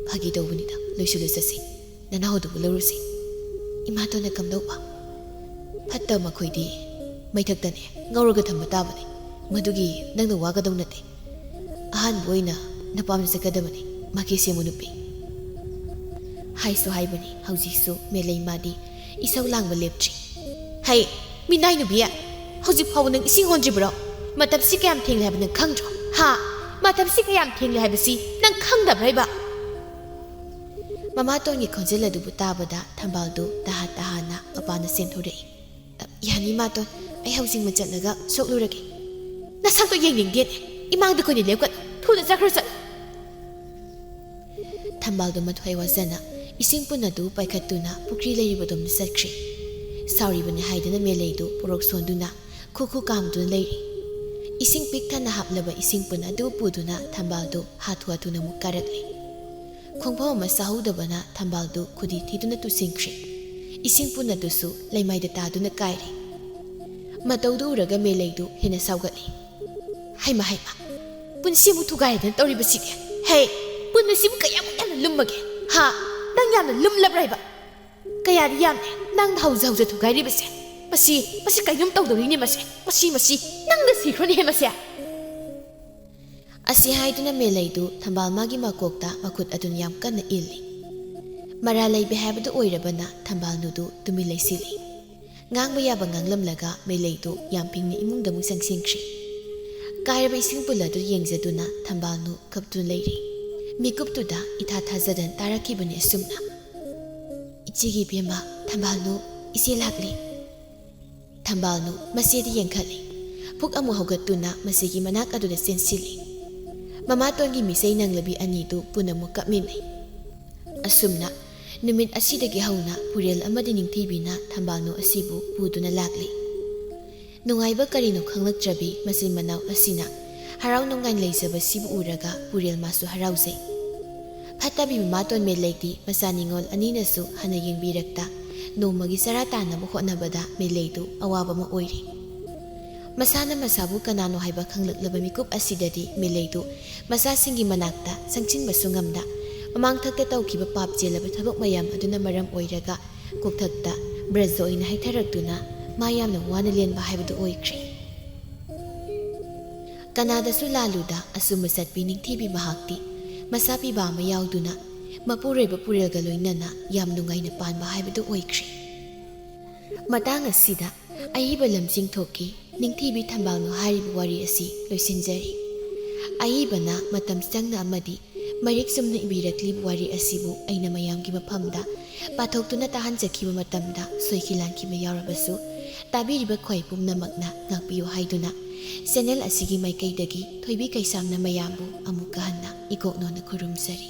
ꯐꯥꯒꯤ ꯇꯧꯕꯅꯤꯗ, ꯂꯣꯏꯁꯤꯜꯂꯨ ꯆꯠꯁꯤ꯫ ꯅꯅꯥꯎꯗꯨꯕꯨ ꯂꯧꯔꯨꯁꯤ꯫ ꯏꯃꯥꯇꯣꯟꯅ ꯀꯝꯗꯧꯕ? ꯐꯠꯇꯕ ꯃꯈꯣꯏꯗꯤ ꯃꯩꯊꯛꯇꯅꯦ ꯉꯧꯔꯒ ꯊꯝꯕ ꯇꯥꯕꯅꯤ꯫ ꯃꯗꯨꯒꯤ ꯅꯪꯅ ꯋꯥꯒꯗꯧ ꯅꯠꯇꯦ꯫ ꯑꯍꯥꯟꯕ ꯑꯣꯏꯅ ꯅꯄꯥꯝꯗ ꯆꯠꯀꯗꯕꯅꯤ, ꯃꯥꯒꯤ ꯁꯦꯝꯕ ꯅꯨꯄꯤ꯫ ꯍꯥꯏꯁꯨ ꯍꯥꯏꯕꯅꯤ, ꯍꯧꯖꯤꯛꯁꯨ ꯃꯦꯂꯩ ꯃꯥꯗꯤ ꯏꯁꯧ ꯂꯥꯡꯕ ꯂꯦꯞꯇ꯭ꯔꯤ꯫ ꯍꯩ, ꯃꯤꯅꯥꯏ ꯅꯨꯄꯤ, ꯍꯧꯖꯤꯛ ꯐꯥꯎꯕ ꯅꯪ ꯏꯁꯤꯡ ꯍꯣꯟꯗ꯭ꯔꯤꯕ꯭ꯔꯣ? ꯃꯇꯝꯁꯤ ꯀꯌꯥꯝ ꯊꯦꯡꯂꯦ ꯍꯥꯏꯕ ꯅꯪ ꯈꯪꯗ꯭ꯔꯣ? ꯍꯥ? ꯃꯇꯝꯁꯤ ꯀꯌꯥꯝ ꯊꯦꯡꯂꯦ ꯍꯥꯏꯕꯁꯤ ꯅꯪ ꯈꯪꯗꯕ꯭ꯔꯥ ꯍꯥꯏꯕ? ꯃꯃꯥꯇꯣꯟꯒꯤ ꯈꯣꯟꯖꯦꯜ ꯑꯗꯨꯕꯨ ꯇꯥꯕꯗ ꯊꯝꯕꯥꯜꯗꯨ ꯇꯍꯥ ꯇꯍꯥꯅ ꯃꯄꯥꯟꯗ ꯆꯦꯟꯊꯣꯔꯛꯏ꯫ "ꯌꯥꯅꯤ ꯃꯥꯇꯣꯟ, ꯑꯩ ꯍꯧꯖꯤꯛꯃꯛ ꯆꯠꯂꯒ ꯁꯣꯛꯂꯨꯔꯒꯦ꯫" "ꯅꯁꯛꯇꯣ ꯌꯦꯡꯅꯤꯡꯗꯦꯅꯦ, ꯏꯃꯥꯡꯗ ꯀꯨꯏꯅ ꯂꯦꯞꯀꯅꯨ, ꯊꯨꯅ ꯆꯠꯈ꯭ꯔꯣ ꯆꯠꯂꯣ꯫" ꯊꯝꯕꯥꯜꯗꯨ ꯃꯊ꯭ꯋꯥꯏ ꯋꯥꯖꯅ ꯏꯁꯤꯡ ꯄꯨꯟ ꯑꯗꯨ ꯄꯥꯏꯈꯠꯇꯨꯅ ꯄꯨꯈ꯭ꯔꯤ ꯂꯩꯔꯤꯕꯗꯣꯝꯗ ꯆꯠꯈ꯭ꯔꯦ꯫ ꯁꯥꯎꯔꯤꯕꯅꯤ ꯍꯥꯏꯗꯨꯅ ꯃꯦꯂꯩꯗꯨ ꯄꯣꯔꯣꯛ ꯁꯣꯟꯗꯨꯅ ꯈꯨ ꯈꯨ ꯀꯥꯝꯗꯨꯅ ꯂꯩꯔꯤ꯫ ꯏꯁꯤꯡ ꯄꯤꯛ ꯊꯟꯅ ꯍꯥꯞꯂꯕ ꯏꯁꯤꯡ ꯄꯨꯟ ꯑꯗꯨ ꯄꯨꯗꯨꯅ ꯊꯝꯕꯥꯜꯗꯨ ꯍꯥꯊꯨ ꯍꯥꯊꯨꯅ ꯑꯃꯨꯛ ꯀꯥꯔꯛꯂꯤ꯫ ꯈꯣꯡꯐꯝ ꯑꯃ ꯆꯥꯍꯧꯗꯕꯅ ꯊꯝꯕꯥꯜꯗꯨ ꯈꯨꯗꯤ ꯊꯤꯗꯨꯅ ꯇꯨꯁꯤꯟꯈ꯭ꯔꯦ꯫ ꯏꯁꯤꯡ ꯄꯨꯟ ꯑꯗꯨꯁꯨ ꯂꯩꯃꯥꯏꯗ ꯇꯥꯗꯨꯅ ꯀꯥꯏꯔꯦ꯫ ꯃꯇꯧꯗꯨ ꯎꯔꯒ ꯃꯦꯂꯩꯗꯨ ꯍꯦꯟꯅ ꯁꯥꯎꯒꯠꯂꯤ꯫ "ꯍꯩꯃ, ꯍꯩꯃ, ꯄꯨꯟꯁꯤꯃꯨꯛ ꯊꯨꯒꯥꯏꯗꯅ ꯇꯧꯔꯤꯕꯁꯤꯗꯤ꯫ ꯍꯦ, ꯄꯨꯟ ꯑꯁꯤꯕꯨ ꯀꯌꯥꯃꯨꯛ ꯌꯥꯝꯅ ꯂꯨꯝꯃꯒꯦ? ꯍꯥ? ꯅꯪ ꯌꯥꯝꯅ ꯂꯨꯝꯂꯕ꯭ꯔꯥ ꯍꯥꯏꯕ? ꯀꯌꯥꯗꯤ ꯌꯥꯝꯂꯦ ꯅꯪꯅ ꯍꯧꯖ ꯍꯧꯖ ꯊꯨꯒꯥꯏꯔꯤꯕꯁꯦ꯫ ꯃꯁꯤ, ꯃꯁꯤ ꯀꯩꯅꯣꯝ ꯇꯧꯗꯧꯔꯤꯅꯦ ꯃꯁꯦ꯫ ꯃꯁꯤ, ꯃꯁꯤ, ꯅꯪꯅ ꯁꯤꯈ꯭ꯔꯣꯅꯦꯍꯦ ꯃꯁꯦ꯫" ꯑꯁꯤ ꯍꯥꯏꯗꯨꯅ ꯃꯦꯂꯩꯗꯨ ꯊꯝꯕꯥꯜ ꯃꯥꯒꯤ ꯃꯀꯣꯛꯇ ꯃꯈꯨꯠ ꯑꯗꯨꯅ ꯌꯥꯝ ꯀꯟꯅ ꯏꯜꯂꯤ꯫ ꯃꯔꯥ ꯂꯩꯕꯤ ꯍꯥꯏꯕꯗꯨ ꯑꯣꯏꯔꯕꯅ ꯊꯝꯕꯥꯜꯅꯨꯗꯨ ꯇꯨꯃꯤꯟ ꯂꯩꯁꯤꯜꯂꯤ꯫ ꯉꯥꯡꯕ ꯌꯥꯕ ꯉꯥꯡꯂꯝꯂꯒ ꯃꯦꯂꯩꯗꯨ ꯌꯥꯝ ꯐꯤꯡꯅ ꯏꯃꯨꯡꯗ ꯑꯃꯨꯛ ꯆꯪꯁꯤꯟꯈ꯭ꯔꯦ꯫ ꯀꯥꯏꯔꯕ ꯏꯁꯤꯡ ꯄꯨꯜ ꯑꯗꯨ ꯌꯦꯡꯖꯗꯨꯅ ꯊꯝꯕꯥꯜꯅꯨ ꯀꯞꯇꯨꯅ ꯂꯩꯔꯤ꯫ ꯃꯤꯀꯨꯞꯇꯨꯗ ꯏꯊꯥ ꯊꯥꯖꯗꯅ ꯇꯥꯔꯛꯈꯤꯕꯅꯤ ꯑꯁꯨꯝꯅ, "ꯏꯆꯦꯒꯤ ꯏꯕꯦꯝꯃ, ꯊꯝꯕꯥꯜꯅꯨ, ꯏꯆꯦ ꯂꯥꯛꯂꯦ꯫" ꯊꯝꯕꯥꯜꯅꯨ ꯃꯆꯦꯗ ꯌꯦꯡꯈꯠꯂꯤ꯫ ꯐꯨꯛ ꯑꯃꯨꯛ ꯍꯧꯒꯠꯇꯨꯅ ꯃꯆꯦꯒꯤ ꯃꯅꯥꯛ ꯑꯗꯨꯗ ꯆꯦꯟꯁꯤꯜꯂꯤ꯫ ꯃꯃꯥꯇꯣꯟꯒꯤ ꯃꯤꯁꯩ ꯅꯪꯂꯕꯤ ꯑꯅꯤꯗꯨ ꯄꯨꯟꯅ ꯑꯃꯨꯛ ꯀꯞꯃꯤꯟꯅꯩ꯫ ꯑꯁꯨꯝꯅ ꯅꯨꯃꯤꯠ ꯑꯁꯤꯗꯒꯤ ꯍꯧꯅ ꯄꯨꯔꯦꯜ ꯑꯃꯗꯤ ꯅꯤꯡꯊꯤꯕꯤꯅ ꯊꯝꯕꯥꯜꯅꯨ ꯑꯁꯤꯕꯨ ꯄꯨꯗꯨꯅ ꯂꯥꯛꯂꯤ꯫ ꯅꯨꯡꯉꯥꯏꯕ ꯀꯔꯤꯅꯣ ꯈꯪꯂꯛꯇ꯭ꯔꯕꯤ ꯃꯆꯤꯟ ꯃꯅꯥꯎ ꯑꯁꯤꯅ ꯍꯔꯥꯎ ꯅꯨꯡꯉꯥꯏꯅ ꯂꯩꯖꯕꯁꯤꯕꯨ ꯎꯔꯒ ꯄꯨꯔꯦꯜ ꯃꯥꯁꯨ ꯍꯔꯥꯎꯖꯩ꯫ ꯐꯠꯇꯕꯤ ꯃꯃꯥꯇꯣꯟ ꯃꯦꯂꯩꯗꯤ ꯃꯆꯥ ꯅꯤꯉꯣꯜ ꯑꯅꯤꯅꯁꯨ ꯍꯟꯅ ꯌꯦꯡꯕꯤꯔꯛꯇ ꯅꯣꯡꯃꯒꯤ ꯆꯔꯥ ꯇꯥꯟꯅꯕ ꯍꯣꯠꯅꯕꯗ ꯃꯦꯂꯩꯗꯨ ꯑꯋꯥꯕ ꯑꯃ ꯑꯣꯏꯔꯤ꯫ ꯃꯁꯥꯅ ꯃꯁꯥꯕꯨ ꯀꯅꯥꯅꯣ ꯍꯥꯏꯕ ꯈꯪꯂꯛꯂꯕ ꯃꯤꯀꯨꯞ ꯑꯁꯤꯗꯗꯤ ꯃꯦꯂꯩꯗꯨ ꯃꯆꯥꯁꯤꯡꯒꯤ ꯃꯅꯥꯛꯇ ꯆꯪꯁꯤꯟꯕꯁꯨ ꯉꯝꯗ, ꯃꯃꯥꯡꯊꯛꯇ ꯇꯧꯈꯤꯕ ꯄꯥꯞ ꯆꯦꯜꯂꯕ ꯊꯕꯛ ꯃꯌꯥꯝ ꯑꯗꯨꯅ ꯃꯔꯝ ꯑꯣꯏꯔꯒ ꯀꯣꯛꯊꯛꯇ ꯕ꯭ꯔꯖ ꯑꯣꯏꯅ ꯍꯩꯊꯔꯛꯇꯨꯅ ꯃꯥ ꯌꯥꯝꯅ ꯋꯥꯅ ꯂꯦꯟꯕ ꯍꯥꯏꯕꯗꯨ ꯑꯣꯏꯈ꯭ꯔꯦ꯫ ꯀꯅꯥꯗꯁꯨ ꯂꯥꯜꯂꯨꯗ ꯑꯆꯨꯝꯕ ꯆꯠꯄꯤ ꯅꯤꯡꯊꯤꯕꯤ ꯃꯍꯥꯛꯇꯤ ꯃꯆꯥ ꯄꯤꯕ ꯑꯃ ꯌꯥꯎꯗꯨꯅ ꯃꯄꯨꯔꯣꯏꯕ ꯄꯨꯔꯦꯜꯒ ꯂꯣꯏꯅꯅ ꯌꯥꯝ ꯅꯨꯡꯉꯥꯏꯅ ꯄꯥꯟꯕ ꯍꯥꯏꯕꯗꯨ ꯑꯣꯏꯈ꯭ꯔꯦ꯫ ꯃꯇꯥꯡ ꯑꯁꯤꯗ ꯑꯏꯕ ꯂꯝꯖꯤꯡ ꯊꯣꯛꯀꯤ ꯅꯤꯡꯊꯤꯕꯤ ꯊꯝꯕꯥꯜꯅꯨ ꯍꯥꯏꯔꯤꯕ ꯋꯥꯔꯤ ꯑꯁꯤ ꯂꯣꯏꯁꯤꯟꯖꯔꯤ꯫ ꯑꯏꯕꯅ ꯃꯇꯝ ꯆꯪꯅ ꯑꯃꯗꯤ ꯃꯔꯤꯛ ꯆꯨꯝꯅ ꯏꯕꯤꯔꯛꯂꯤꯕ ꯋꯥꯔꯤ ꯑꯁꯤꯕꯨ ꯑꯩꯅ ꯃꯌꯥꯝꯒꯤ ꯃꯐꯝꯗ ꯄꯥꯊꯣꯛꯇꯨꯅ ꯇꯥꯍꯟꯖꯈꯤꯕ ꯃꯇꯝꯗ ꯁꯣꯏꯈꯤ ꯂꯥꯟꯈꯤꯕ ꯌꯥꯎꯔꯕꯁꯨ, ꯇꯥꯕꯤꯔꯤꯕ ꯈ꯭ꯋꯥꯏ ꯄꯨꯝꯅꯃꯛꯅ ꯉꯥꯛꯄꯤꯌꯨ ꯍꯥꯏꯗꯨꯅ ꯆꯦꯅꯦꯜ ꯑꯁꯤꯒꯤ ꯃꯥꯏꯀꯩꯗꯒꯤ ꯊꯣꯏꯕꯤ ꯀꯩꯁꯥꯝꯅ ꯃꯌꯥꯝꯕꯨ ꯑꯃꯨꯛꯀ ꯍꯟꯅ ꯏꯀꯣꯛꯅꯣꯅ ꯈꯨꯔꯨꯝꯖꯔꯤ꯫